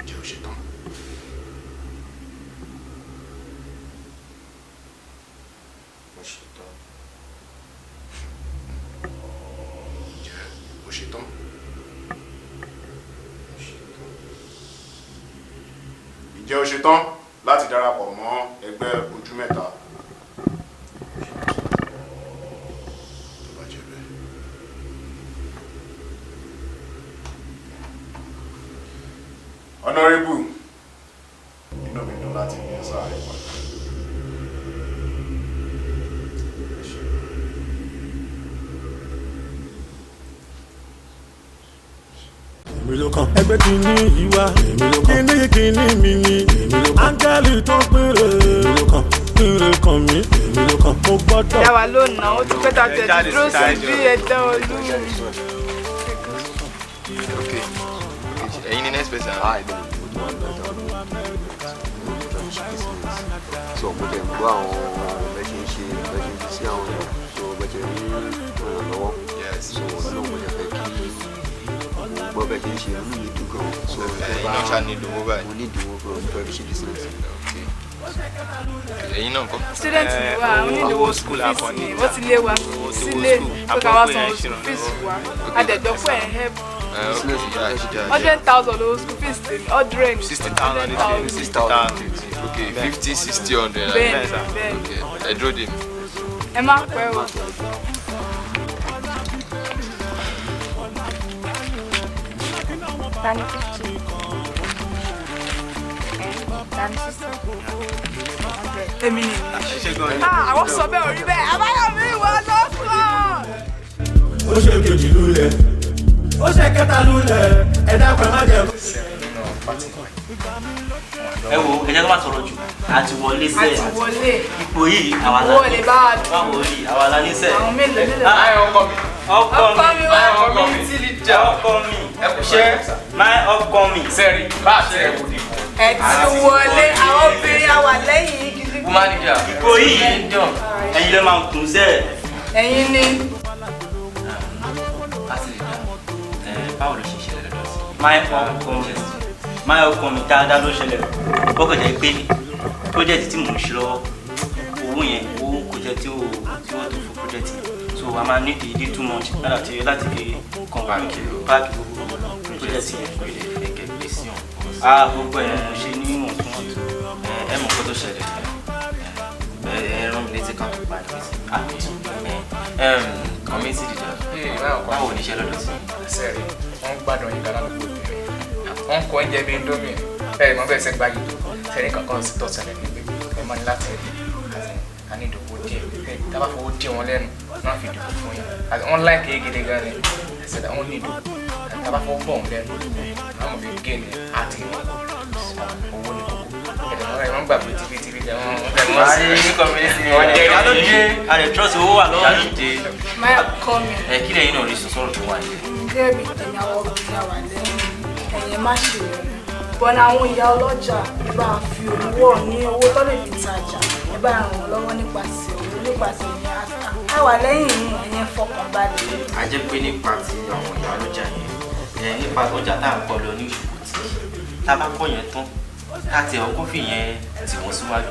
Ǹjẹ́ o ṣetán? Mo ṣetán. O ṣetán? Ǹjẹ́ o ṣetán láti darapọ̀ mọ́ ẹgbẹ́ ojú mẹ́ta? Tó bá jẹ́ bẹ́ẹ̀, Honorable, inú mi dùn láti ní ẹ sáàárín wa. Èmi ló kàn. Ẹgbẹ́ kìíní yìí wá. Èmi ló kàn. Kìíní kìíní mi ni. Èmi ló kàn. Áńgẹ́lì tó péré. Èmi ló kàn. Péré kan mi. Èmi ló kàn. Mo gbọ́dọ̀. Dá wa lónàá, ó ti pẹ́ ta tẹ̀ dúró sí bí ẹ̀dá olú. Okay. Ẹ̀yin ni next person. Ah, èmi ni mo tún wà lọ́dọ̀. So mo jẹ́ ń gbọ́ àwọn bẹ́ẹ̀ ṣe ń ṣe, bẹ́ẹ̀ ṣe ń ṣe sí àwọn èèyàn, so bẹ́ẹ̀ ṣe ń ràn lọ́wọ́. So ọlọ́run mo jẹ́ fẹ́ kí gbọ́ bẹ́ẹ̀ ṣe ń ṣe, inú mi dùn gan. So Ẹ̀yin náà ṣáà ní ìdòwò báyìí. Mo ní ìdòwò gan, mo fẹ́ fi ṣe business. Okay. Ẹ̀yin náà ńkọ́? Student ni wa, onídìíwó school fees ni, wọ́n ti lé wa sílé pé ká wá san school fees wa. Adẹ̀jọ́ pé ẹ̀ help. 100,000 lówó school fees tèmi, 100. 60,000 ní tèmi, 60,000. Okay, 50, 60, 100. Bẹ́ẹ̀ni, bẹ́ẹ̀ni. Okay, ẹ dúró dè mí. Ẹ má pẹ́ o. Tani 50. Tani 60. Èmi ni. Àwọn sọ bẹ́ẹ̀ ò rí bẹ́ẹ̀, Àbáyọ̀mí ìwọ ló sọ. Ó ṣe kejì lulẹ̀, ó ṣe kẹta lulẹ̀, ẹ dákun ẹ má jẹ́. Ẹ wo, ẹ jẹ́ kó má sọ̀rọ̀ jù, àti wọlé sẹ́, Àti wọlé. ipò yìí àwa la Owó lè bá a dùn. Báwo rí àwa la ní sẹ́. Àwọn mélòó mélòó. Ọkọ mi. Ọkọ mi wá. Community leader. Ọkọ mi. Ẹ kú iṣẹ́. My upcoming. Sẹ́ẹ̀rì bá a ṣe ẹ̀kú dìbò. Ẹ ti wọlé, àwọn obìnrin àwà lẹ́yìn yín gidi. Woman leader. Ipò yìí ẹ̀yin ló máa ń kún sẹ́. Ẹ̀yin ni. Party leader, báwo ló ṣe ṣẹlẹ̀ lọ́dọ̀ sí? My upcoming. My upcoming dáadáa ló ṣẹlẹ̀. Ó kàn jẹ́ pé project tí mò ń ṣe lọ́wọ́, owó yẹn owó kò jẹ́ tí ó tó fún project yẹn. So a máa need a little much láti fi conclude pack gbogbo project yẹn. Ah, gbogbo ẹ̀ mo ṣe ní ìwọ̀ntúnwọ̀ntún. Ẹ mọ̀ nǹkan tó ṣẹlẹ̀. Ẹ rán mi létí ká tó parí meeting. Community leader, báwo ni iṣẹ́ lọ́dọ̀ sí? Sẹ́ẹ̀rì, wọ́n ń gbádùn yín gan ládùúgbò tèmi. Wọ́n ń kọ́ oúnjẹ bíi indomie. Ẹ mọ̀ bẹ́ẹ̀ sẹ́ gbáyé tó. Sẹ́ẹ̀rì kankan sì tọ́ ṣẹlẹ̀ ní pé ẹ máa ní láti rí a ní ìdòwò díẹ̀. Tá a bá fowó díẹ̀ wọn lẹ́nu, wọ́n á fi ìdòwò fún yín. Àti wọ́n láìkè é gidi gan ni. Ẹ̀sẹ̀ wọ́n ní ìdòwò. Tá a bá fowó bọ̀ wọn lẹ́nu, wọ́n mọ̀ fi gé ni àti owó ní kókó. Ẹ̀dẹ̀ wọn ẹ̀ gbàgbé tibítibí tẹ̀ wọ́n Wọ́n a lè trust owó wà lọ́wọ́ yìí. My upcoming. Ẹ kí lẹ́yìn náà rí sọ sọ́rọ̀ tó wà yìí. Gẹ́gẹ́ bí tèmi, àwọn obìnrin àwà lẹ́yìn, ẹ̀yin má ṣe rẹ̀. Bọ́nà àwọn ìyá ọlọ́jà, ẹ bá fi owó ní owó tó lè fi tajà, ẹ bá ràn wọ́n lọ́wọ́ nípasẹ̀ owó nípasẹ̀ ìyẹn àwà lẹ́yìn yìí, ẹ̀yin fọkàn balẹ̀. A jẹ́ pé nípa ti àwọn ìyá ọlọ́jà yẹn, nípa ọjà tá à ń kọ́ lọ ní Òṣogbo tí tá a bá kọ́ yẹn tán, tá a ti ọkọ́ fi yẹn tì wọ́n síwájú,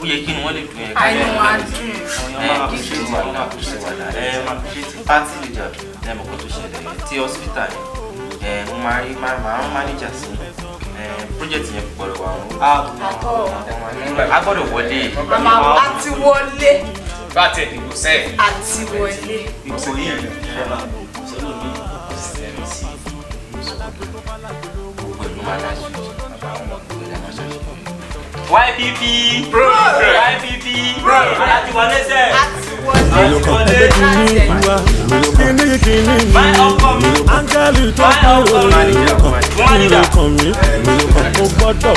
ó yẹ kí ni wọ́n lè dùn yẹn. Àìní wọn á dùn. Ẹ kí ṣe wàhálà, kò ṣe wàhálà. Ẹ máa fi ṣe ti party leader, ẹ mọ̀ kó tó ṣẹlẹ̀ tí hospital yẹn, ẹ mo máa rí máa rán manager sí project yẹn gbọ́dọ̀ wà wọn. Àtọ̀. A gbọ́dọ̀ wọlé. Àmà a ti wọlé. Bá a tẹ̀ dìbò sẹ́ẹ̀. Àti wọlé. Ipò yìí ẹ máa sọ́dọ̀ mi kò sí lẹ́nu sí gbogbo ìlú máa dá sí YPP YPP aláti wọlé sẹ́. Èrò kan ẹgbẹ́ kìíní ìwà kìíní kìíní mi áńgẹ́lì tó kúrò èrò kan èrò kan mi èrò kan mo gbọ́dọ̀.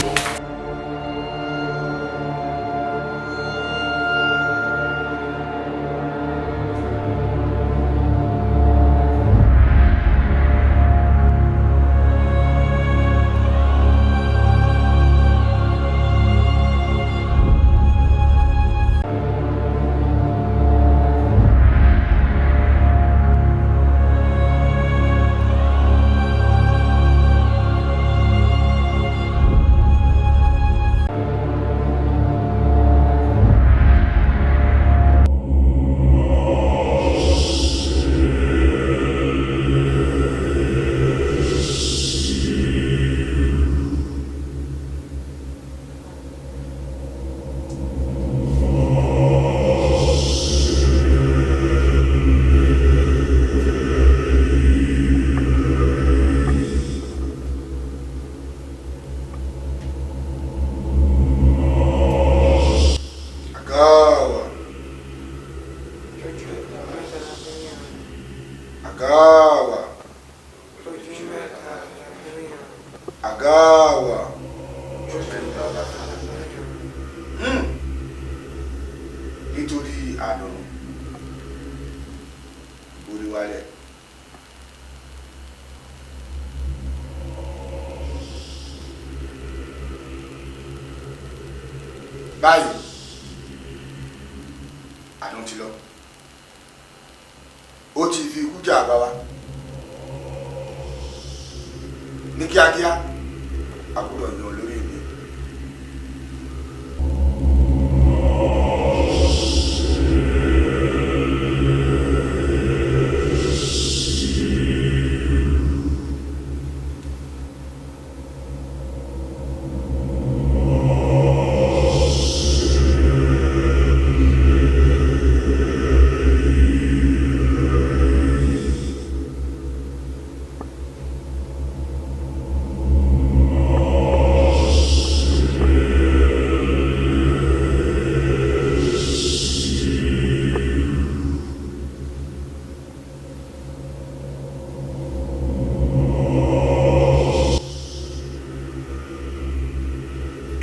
Agawa. Agawa. Agawa. Hmm. Nítorí àná oríwálẹ̀. Báyìí àná ti lọ ó ti fi ikú jà bá wa ní kíákíá a gbọ́dọ̀ yan olórí mi.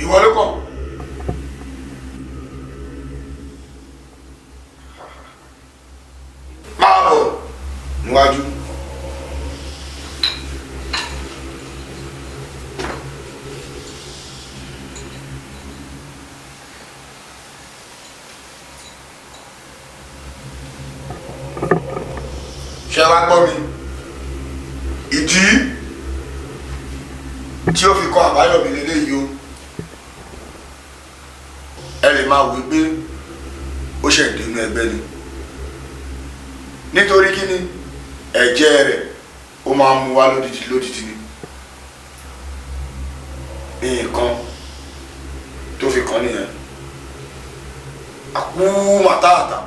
Ìwọ ló kàn. Máa bọ̀ níwájú. Ṣé wàá gbọ́ mi? Ìdí tí ó fi kọ Àbáyọ̀mí lélẹ́yìí o, ẹ lè máa wí pé ó ṣe ìdènà ẹgbẹ́ ni, nítorí kí ni ẹ̀jẹ̀ rẹ̀ ó máa ń mú wá lódìdí lódìdí ni. Nǹkan tó fi kàn nìyẹn, àkú màtáàtà.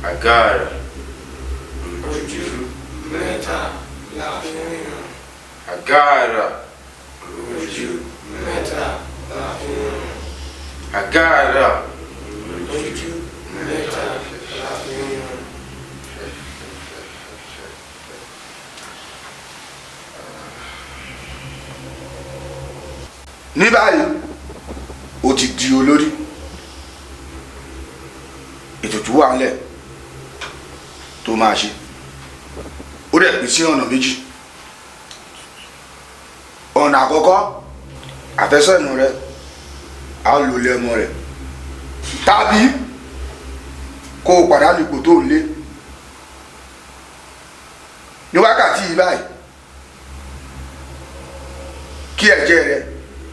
Agara. Ojú mẹ́ta la fi ń ríran. Agara. Ojú mẹ́ta la fi ń ríran. Agara. Ojú mẹ́ta la fi ń ríran. Ní báyìí o ti di olórí, ètùtù wà ńlẹ̀ tó máa ṣe. Ó dẹ̀ pín sí ọ̀nà méjì. Ọ̀nà àkọ́kọ́, àfẹ́sọ̀nù rẹ á lò lé ọmọ rẹ, tàbí kó o pàdánù ipò tó ń lé ní wákàtí yìí báyìí, kí ẹ̀jẹ̀ rẹ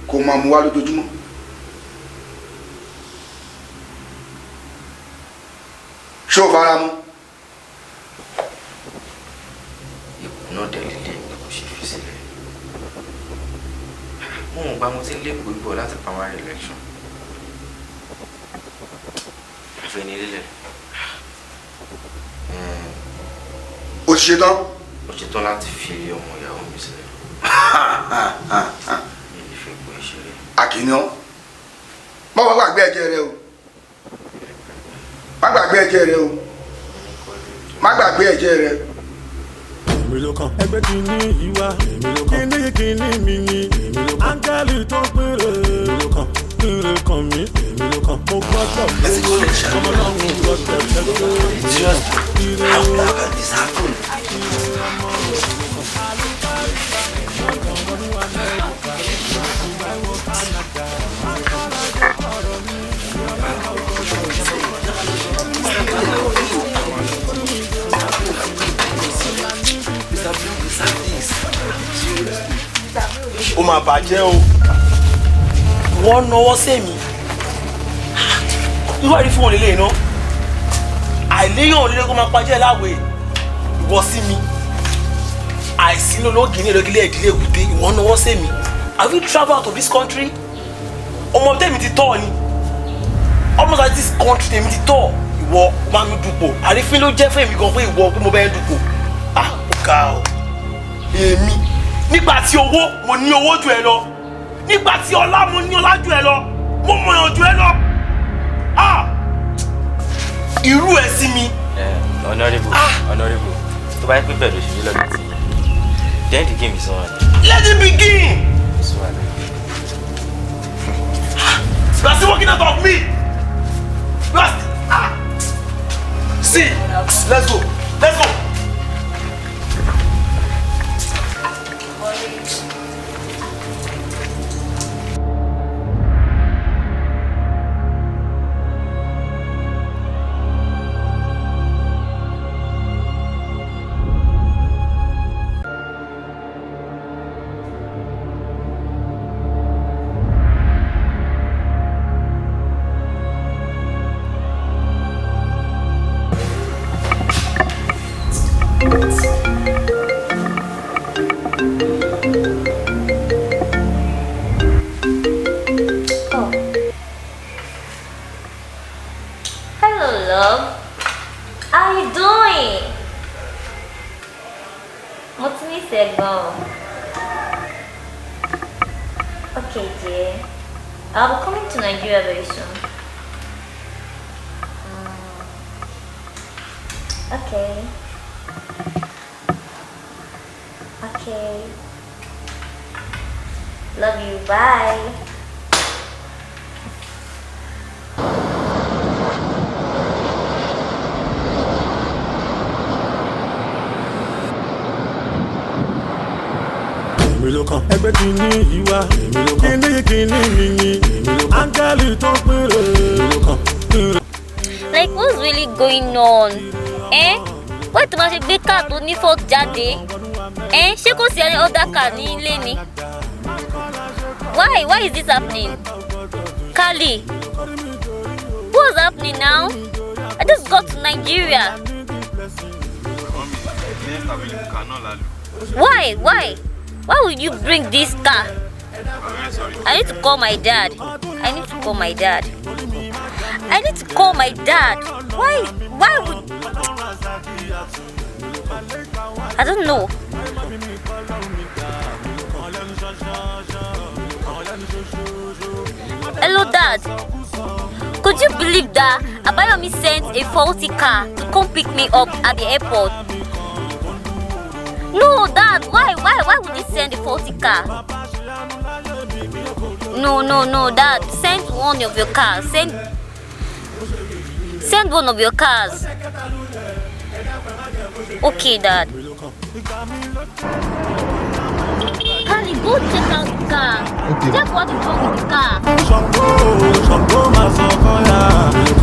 kó máa mu wá lójoojúmọ́. Ṣé o fara mọ́? Ipò náà dẹ̀ lílé kò ṣe fi sílẹ̀. Mo ò gba, mo ti ń lékòó ibò láti primary election. Àfẹnilélẹ̀. O ti ṣetán? Mo ṣetán láti fi ọmọ ìyàwó mi sílẹ̀. Mi ò fẹ́ gbọ́ ìṣeré. Àkìnà, má wàá gbàgbé ẹ̀jẹ̀ rẹ o, má gbàgbé ẹ̀jẹ̀ rẹ o, má gbàgbé ẹ̀jẹ̀ rẹ. Èmi ló kàn. Ẹgbẹ́ kìíní yìí wá. Èmi ló kàn. Kìíní kìíní mi ni. Èmi ló kàn. Áńgẹ́lì tó péré. Èmi ló kàn. Péré kan mi. Èmi ló kàn. Mo gbọ́dọ̀ ọmọ náà mo gbọ́dọ̀ tẹ́lẹ̀. How can this happen? Ó máa bàjẹ́ o. Wọ́n nawọ́ sẹ́mi irú àrí fún wọn lélẹ̀ iná àìléyàn lílé kó máa pàjẹ́ láwẹ̀ ìwọ sí mi àìsínú lóògì ní ìrẹ́gílẹ̀ ìdílé èkúté. Ìwọ́n nawọ́ sẹ́mi. Have you travel out of this country? Ọmọ tèmi ti tọ́ ni ọmọ sọ this country tèmi ti tọ́. Ìwọ máa mi dupò, àrífín ló jẹ́ fún èmi gan pé ìwọ pé mo bẹ́ẹ̀ dupò. Ah, ó ga o. Èmi nígbà tí owó, mo ní owó jù ẹ lọ, nígbà tí ọlá, mo ní ọlá jù ẹ lọ, mo mọ̀yàn jù ẹ lọ. Ah, irú ẹ sí mi. Honourable, honourable, tó bá yẹ pé bẹ́ẹ̀ ló ṣe rí lọ́dọ̀ tí, then the game is on. Let it begin. It's on. You are still working out of me. You are still, ah. See, let's go, let's go. Oh. Hello, love. How you doing? Mo ti miss ẹ gan. Okay, dear. I'll be coming to Nigeria very soon. Okay. Okay. Love you. Bye. Èmi ló kàn. Ẹgbẹ́ kìíní yìí wá. Èmi ló kàn. Kìíní kìíní mi ni. Èmi ló kàn. Áńgẹ́lì tó péré. Èmi ló kàn. Péré. Like, what's really going on? Eh? Why tó máa ṣe gbé car tó ní fault jáde? Eh? Ṣé kò sí any other car ní ilé ni? Why? Why is this happening? Kali, what's happening now? I just got to Nigeria. Why? Why? Why would you bring this car? I need to call my dad. I need to call my dad. I need to call my dad. Why? Why would... I don't know. Hello, Dad. Could you believe that Abayomi sent a faulty car to come pick me up at the airport? No, Dad, why would he send a faulty car? No, no, no, Dad, send one of your cars. Send one of your cars. Okay, Dad. Carly, go check out the car. Okay. Check what is wrong with the car. Ṣàngó Ṣàngó máa sọ kọ́yà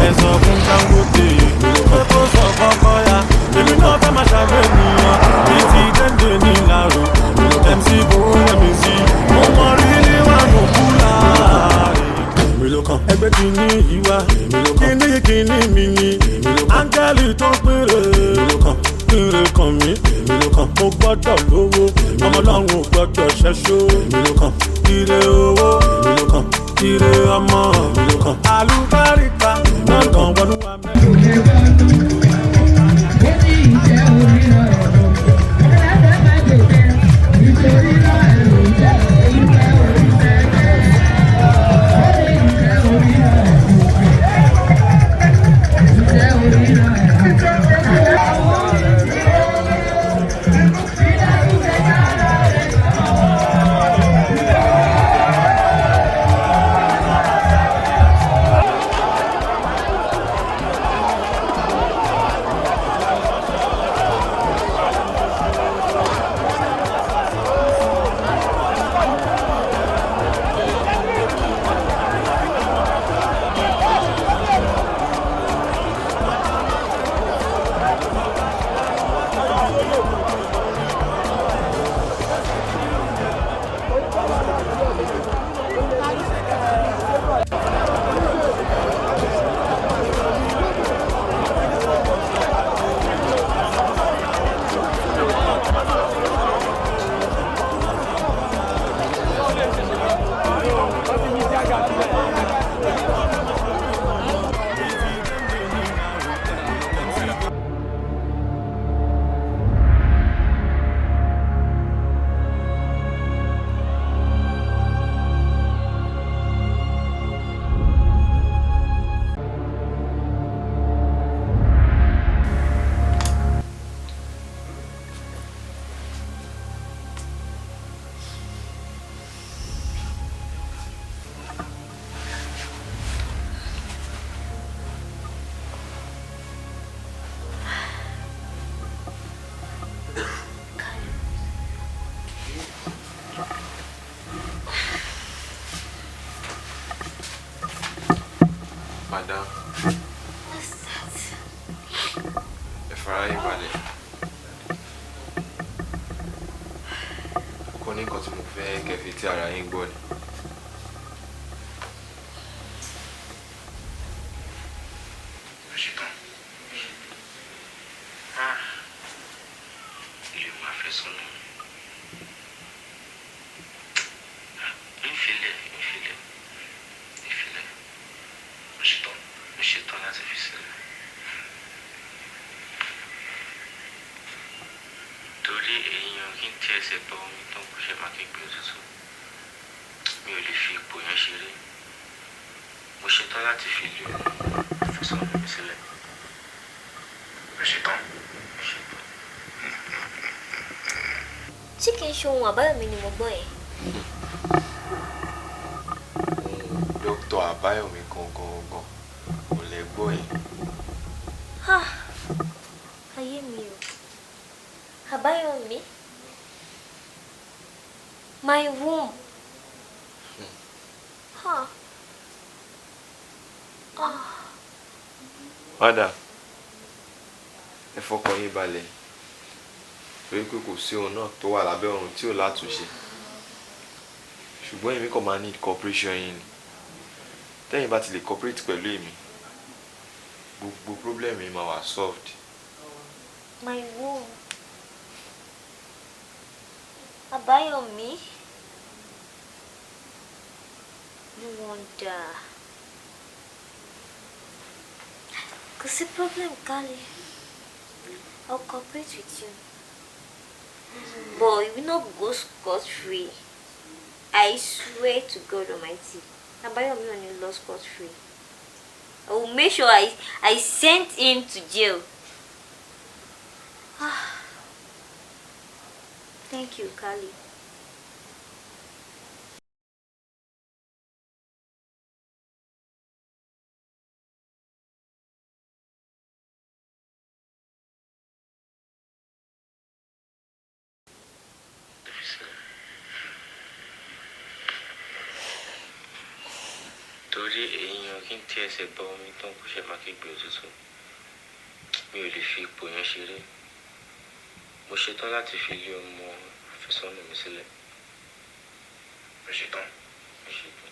ẹ sọ fún Dangote pé kó sọ fọ́kọ́yà èmi náà fẹ́ máa ṣàgbéyàn bí ti dénde ní ìlàró MC bó MC mo mọ rírí wà nù kúlà. Èmi ló kàn ẹgbẹ́ kìíní yìí wá kìíní kìíní mi ni áńgẹ́lì tó péré péré kàn mí mo gbọ́dọ̀ lówó ọmọ ọlọ́run ò gbọ́dọ̀ ṣẹ́ṣó ire owó ire ọmọ àlùbáríkà lọ́dọ̀ wọnú wa mẹ́. Madam, ẹ fara yín balẹ̀. Kò ní nǹkan tí mo fẹ́ kẹ́ fi tí ara yín gbọ́ ni. Ilé máa fẹ́ sọnù. Nfilẹ̀ nfilẹ̀ nfilẹ̀ mo ṣetán mo ṣetán láti fi sílẹ̀. Torí èèyàn kí n tí ẹsẹ̀ bọ omi tán kó ṣe máa kí gbé òtútù. Mi ò lè fi ipò yẹn ṣeré. Mo ṣetán láti fi lé àfẹ́sọ́nà mi sílẹ̀. Mo ṣetán mo ṣetán. Ṣé kìí ṣe ohun Àbáyọ̀mí ni mo gbọ́ yẹn? Dókítà Àbáyọ̀mí gangan gangan kò lè gbọ́ yẹn. Ah, ayé mi o. Àbáyọ̀mí. My womb. Huh. Ah. Madam, ẹ fọkàn yín balẹ̀ torí pé kò sí ohun náà tó wà lábẹ́ ọ̀run tí ò látúnṣe. Ṣùgbọ́n èmi kàn máa need cooperation yín ni. Tẹ́yìn bá ti lè cooperate pẹ̀lú èmi, gbogbo problem yìí máa wà solved. My womb. Àbáyọ̀mí. No wonder. Kò sí problem, Kali. I'll cooperate with you. But you will not go scot-free. I swear to God Almighty. Àbáyọ̀mí ò ní lọ scot-free. will make sure I sent him to jail. Ah. Thank you, Kali. Torí èèyàn kí n tí ẹsẹ̀ bọ omi tán kó ṣe máa kígbe òtútù. Mi ò lè fi ipò yẹn ṣeré. Mo ṣetán láti fi ilé ọmọ àfẹ́sọ́nà mi sílẹ̀. Mo ṣetán. Mo ṣetán.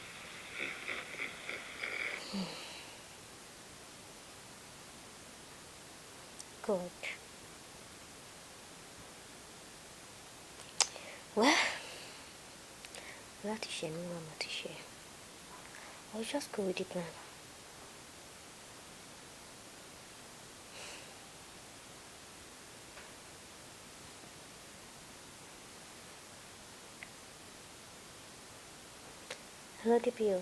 God. Well, láti ṣe mí wá mo ti ṣe. I'll just go with the plan. Hello, DPO.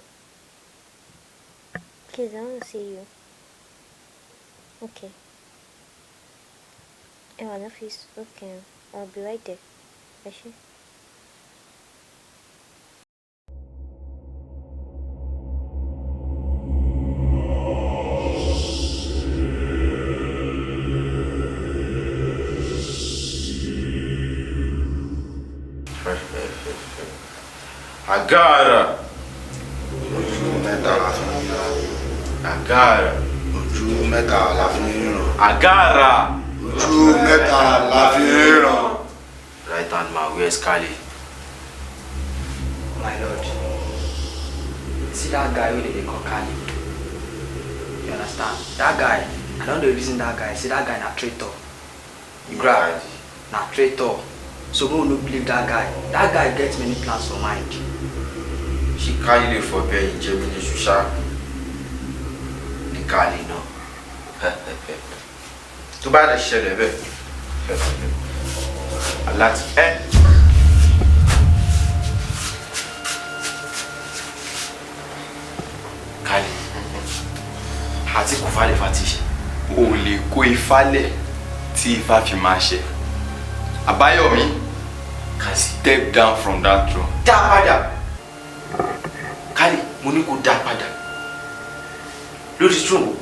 Please, I want to see you. Okay. Ẹ wà lọ́fíìsì. Okay, I'll be right there. Ẹ ṣé. Agara. Ojú mẹ́ta la fi ń ríran. Agara. Ojú mẹ́ta la fi ń ríran. Agara. Ojú mẹ́ta la fi ń ríran. Right hand man, where's Kali? My lord, see that guy wey dey call Kali? You understand? That guy, I don dey reason that guy. See that guy na traitor. You grab? Na traitor. So make we no believe that guy. That guy get many plans for mind. Ṣé Kali lè fọbẹ̀ yìí jẹ mí ní ṣùṣà? Ní Kali náà. Tó bá lè ṣẹlẹ̀ bẹ́ẹ̀. Aláti ẹ́. Kali, àti kò falẹ̀ fati ṣe. O lè kó ifá lẹ̀ tí ifá fi máa ṣe. Àbáyọ̀mí, step down from that throne. Dá padà. Kali, mo ní kó dá padà. Lórí throne wo?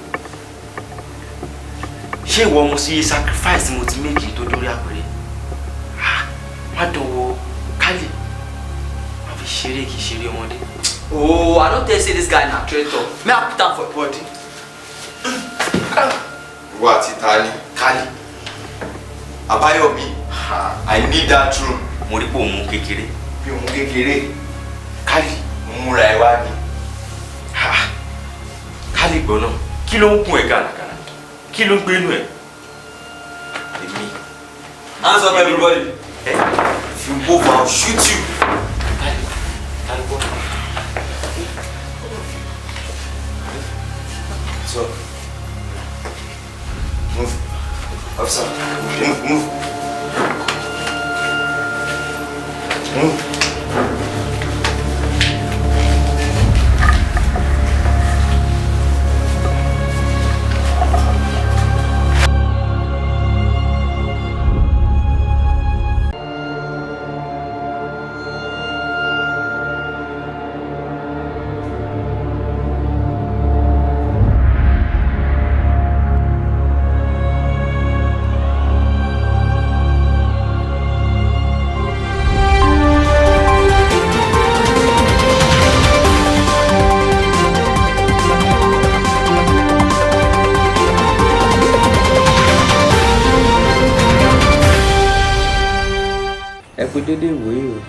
Ṣé ìwọ mo sí sacrifice mo ti make tó dórí àpèrè? Má dánwò Kali, má fi ṣeré kì í ṣeré ọmọdé. Oh, I don tell you say this guy na traitor. May I put am for body? Ìwọ àti ta ni? Kali. Àbáyọ̀mí, I need that throne. Mo rí pé òun mú kékeré. Bí òun kékeré. Kali. Mo múra ẹ wá ni. Kali gbọ́ náà, kí ló ń kún ẹ gàràgàrà? Kí ló ń gbénu ẹ? Èmi. Hands up everybody. If you move, I'll shoot you. Kali, Kali gbọ́. So, move. Officer, move, move. Move. Ẹ kú dédé ìwòyí o.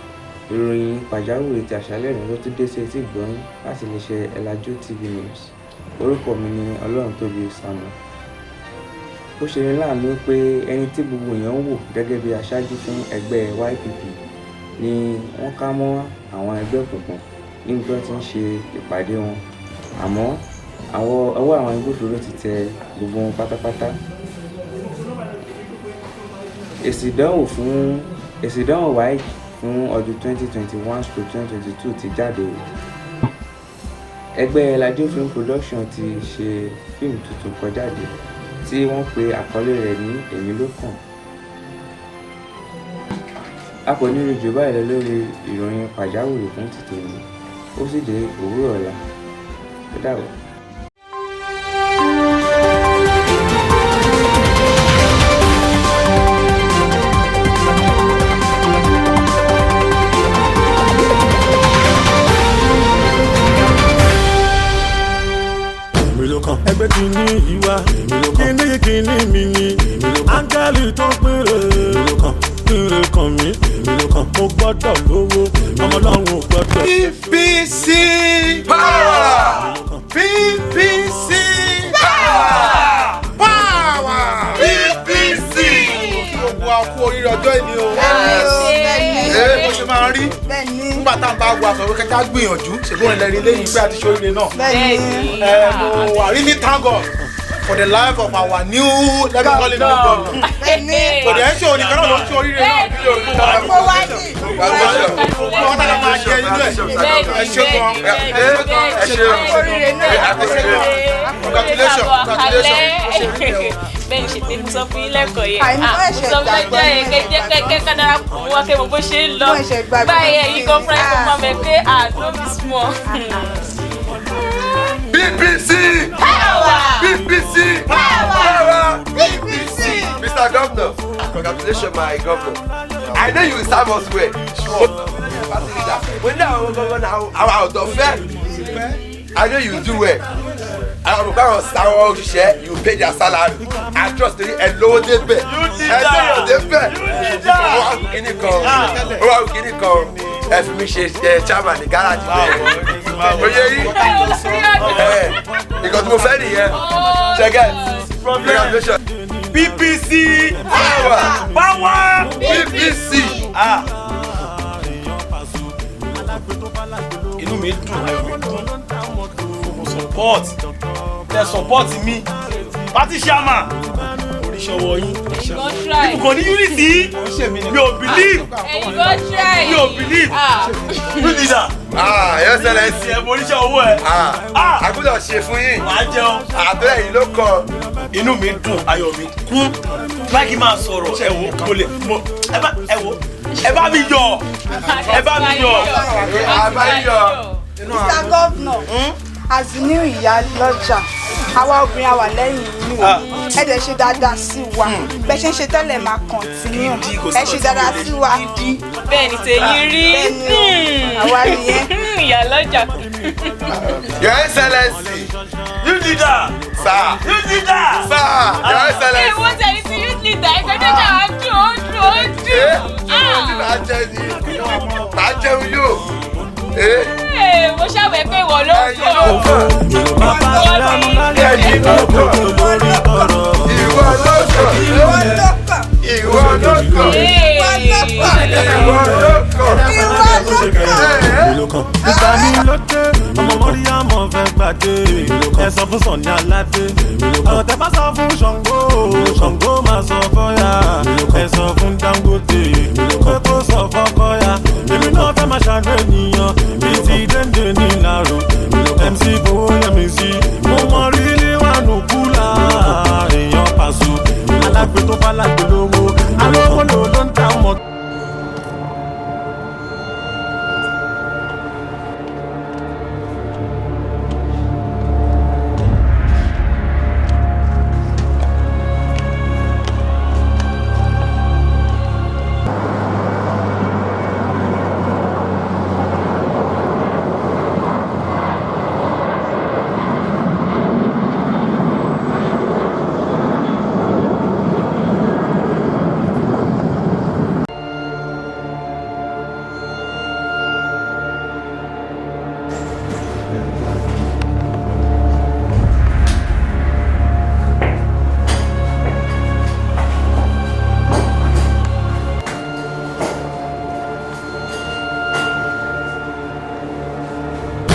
Ìròyìn pàjáwìrì ti àṣálẹ́ òní ló tún dé sí etí ìgbọ́yín láti iléeṣẹ́ Elajo TV News. Orúkọ mi ni Ọlọ́runtóbi Samuel. Ó ṣe ní láàánú pé ẹni tí gbogbo èèyàn ń wò gẹ́gẹ́ bí aṣáájú fún ẹgbẹ́ YPP ni wọ́n ká mọ́ àwọn ẹgbẹ́ òkùnkùn níbi tí wọ́n ti ń ṣe ìpàdé wọn. Àmọ́ ọwọ́ àwọn agbófinró ti tẹ gbogbo wọn pátápátá. Èsì ìdánwò WAEC fún ọdún 2021/2022 ti jáde o. Ẹgbẹ́ Elajo Film Production ti ṣe fíìmù tuntun kan jáde tí wọ́n pe àkọlé rẹ̀ ní Èmi Ló Kàn. A kò ní rí jù báyìí lọ lórí ìròyìn pàjáwìrì fún ti tòní, ó sì dé òwúrọ̀ ọ̀la. Ó dàbọ̀. Èmi ló kàn. Ẹgbẹ́ kìíní yìí wá. Èmi ló kàn. Kìíní kìíní mi ni. Èmi ló kàn. Áńgẹ́lì tó péré. Èmi ló kàn. Péré kan mi. Èmi ló kàn. Mo gbọ́dọ̀ lówó. Ọmọ ọlọ́run ò gbọ́dọ̀. PPC power! PPC power! Power! PPC! Gbogbo wa kú oríire ọjọ́ ìní o. Ẹ bó ṣe máa rí. Nígbà tá à ń bá wo aṣọ kẹjá gbìyànjú, ṣègbọn ilẹ̀ rí lẹ́yìn pé a ti ṣe oríire náà. Ẹ mo wà really thank God for the life of our new, let me call him, new governor. Kò dẹ̀ ń ṣe òní kan náà ló ń ṣe oríire náà. Wọ́n tàbí máa jẹ inú ẹ̀. Ẹ ṣe gan. Ẹ ṣe gan. Ẹ ṣe gan. Ẹ ṣe gan. Congratulations. Congratulations. Bẹ́ẹ̀ ṣe tèmi sọ fún yín lẹ́kọ̀ọ́ yẹn. Ah, mo sọ fún ẹjọ́ yẹn kẹ́jẹ́ kẹ́kẹ́ ká darapọ̀ mọ́ wa kẹ́ mọ̀ bó ṣe ń lọ. Báyìí ẹ̀yin gan fúnra ẹ̀ kó mọ̀ pé ah, no be small. PPC! Power! PPC! Power! PPC! Mr. Governor, congratulations, my governor. I know you will serve us well. Sure. Mo ní àwọn gbọ́ngàn àwọn ọ̀dọ́ fẹ́. I know you do well. Àwọn olùkọ́ àwọn sáwọn òṣìṣẹ́, you pay their salary. I trust you, ẹ lówó débẹ̀. Ẹ lówó débẹ̀. Ó wá kú kíní kan. Ó wá kú kíní kan. Ẹ fi mi ṣe chairman ní gáràjì bẹ́ẹ̀. Oyè yìí. Nǹkan tí mo fẹ́ nìyẹn. Ṣẹ́gẹ́. Congratulations. PPC power! Power! PPC! Ah. Inú mi dùn, ayọ̀ mi kún. Mo support. Tẹ support mi. Party chairman. Oríṣi ọwọ́ yín. Ibùkún ní unity. Mi ò believe. Ẹ̀yin gan try. Mi ò believe. You leader. Ah, Your Excellency. Ẹ mo oríṣi ọwọ́ ẹ. Ah, a gbọ́dọ̀ ṣe fún yín. Wàá jẹun. Àbẹ́rẹ́ yìí ló kàn. Inú mi dùn, ayọ̀ mi kún. Láìkí máa sọ̀rọ̀, ẹ wo, mo lè, mo, ẹ bá, ẹ wo, ẹ bá mi yọ̀, ẹ bá mi yọ̀. Ẹ bá mi yọ̀. Mr. Governor, as the new ìyálọ́jà, àwa obìnrin àwa lẹ́yìn yín o. Ẹ dẹ̀ ṣe dáadáa sí wa. Bẹ́ẹ̀ ṣe ń ṣe tẹ́lẹ̀ máa continue. Ẹ ṣe dáadáa sí wa. Bẹ́ẹ̀ ni tèyí rí. Bẹ́ẹ̀ ni o, àwa nìyẹn. Ìyálọ́jà. Your Excellency. You leader. Sir. You leader. Sir. Your Excellency. Ẹ wọ́n tẹ̀lé sí youth leader, ẹgbẹ́ tó jà á dùn, ó dùn, ó dùn. Màá jẹ ní, màá jẹun yóò. Ee, mo ṣàwẹ̀ pé ìwọ ló ń kọ́. Ẹ̀yin ló kàn. Ìwọ ló kàn. Ìwọ ló kàn. Ìwọ ló kàn. Èmi ló kàn. Ìgbà mi ló dé, ọmọ Mọ́ríyámọ̀ fẹ́ gbàdé. Ẹ sọ fún Sọ̀ni Aládé. Ọ̀rọ̀ tẹ bá sọ fún Ṣàngó, Ṣàngó máa sọ fọ́yà. Ẹ sọ fún Dangote, pé kó sọ fọ́kọ́yà. Èmi náà fẹ́ máa ṣàánú ènìyàn, bíi ti Déndé ní Ìlàró. MC Fowó Yẹmi sí. Mo mọ rílí wànú kúlà. Èèyàn pàṣọ, alágbe tó bá lágbe lówó. Alówó ló ló ń ta mọ́tò.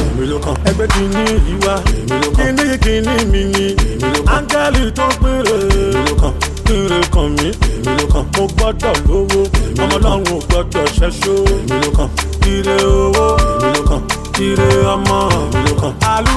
Èmi ló kàn. Ẹgbẹ́ kìíní yìí wá. Èmi ló kàn. Kìíní kìíní mi ni. Èmi ló kàn. Áńgẹ́lì tó péré. Èmi ló kàn. Péré kan mi. Èmi ló kàn. Mo gbọ́dọ̀ lówó. Ọmọ ọlọ́run ò gbọ́dọ̀ ṣẹ́ṣó. Èmi ló kàn. Ire owó. Èmi ló kàn. Ire ọmọ. Èmi ló kàn. Àlù.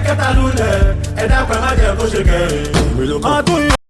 kẹta lulẹ̀, ẹ dákun ẹ má jẹ́ kó ṣe kẹrin. Kán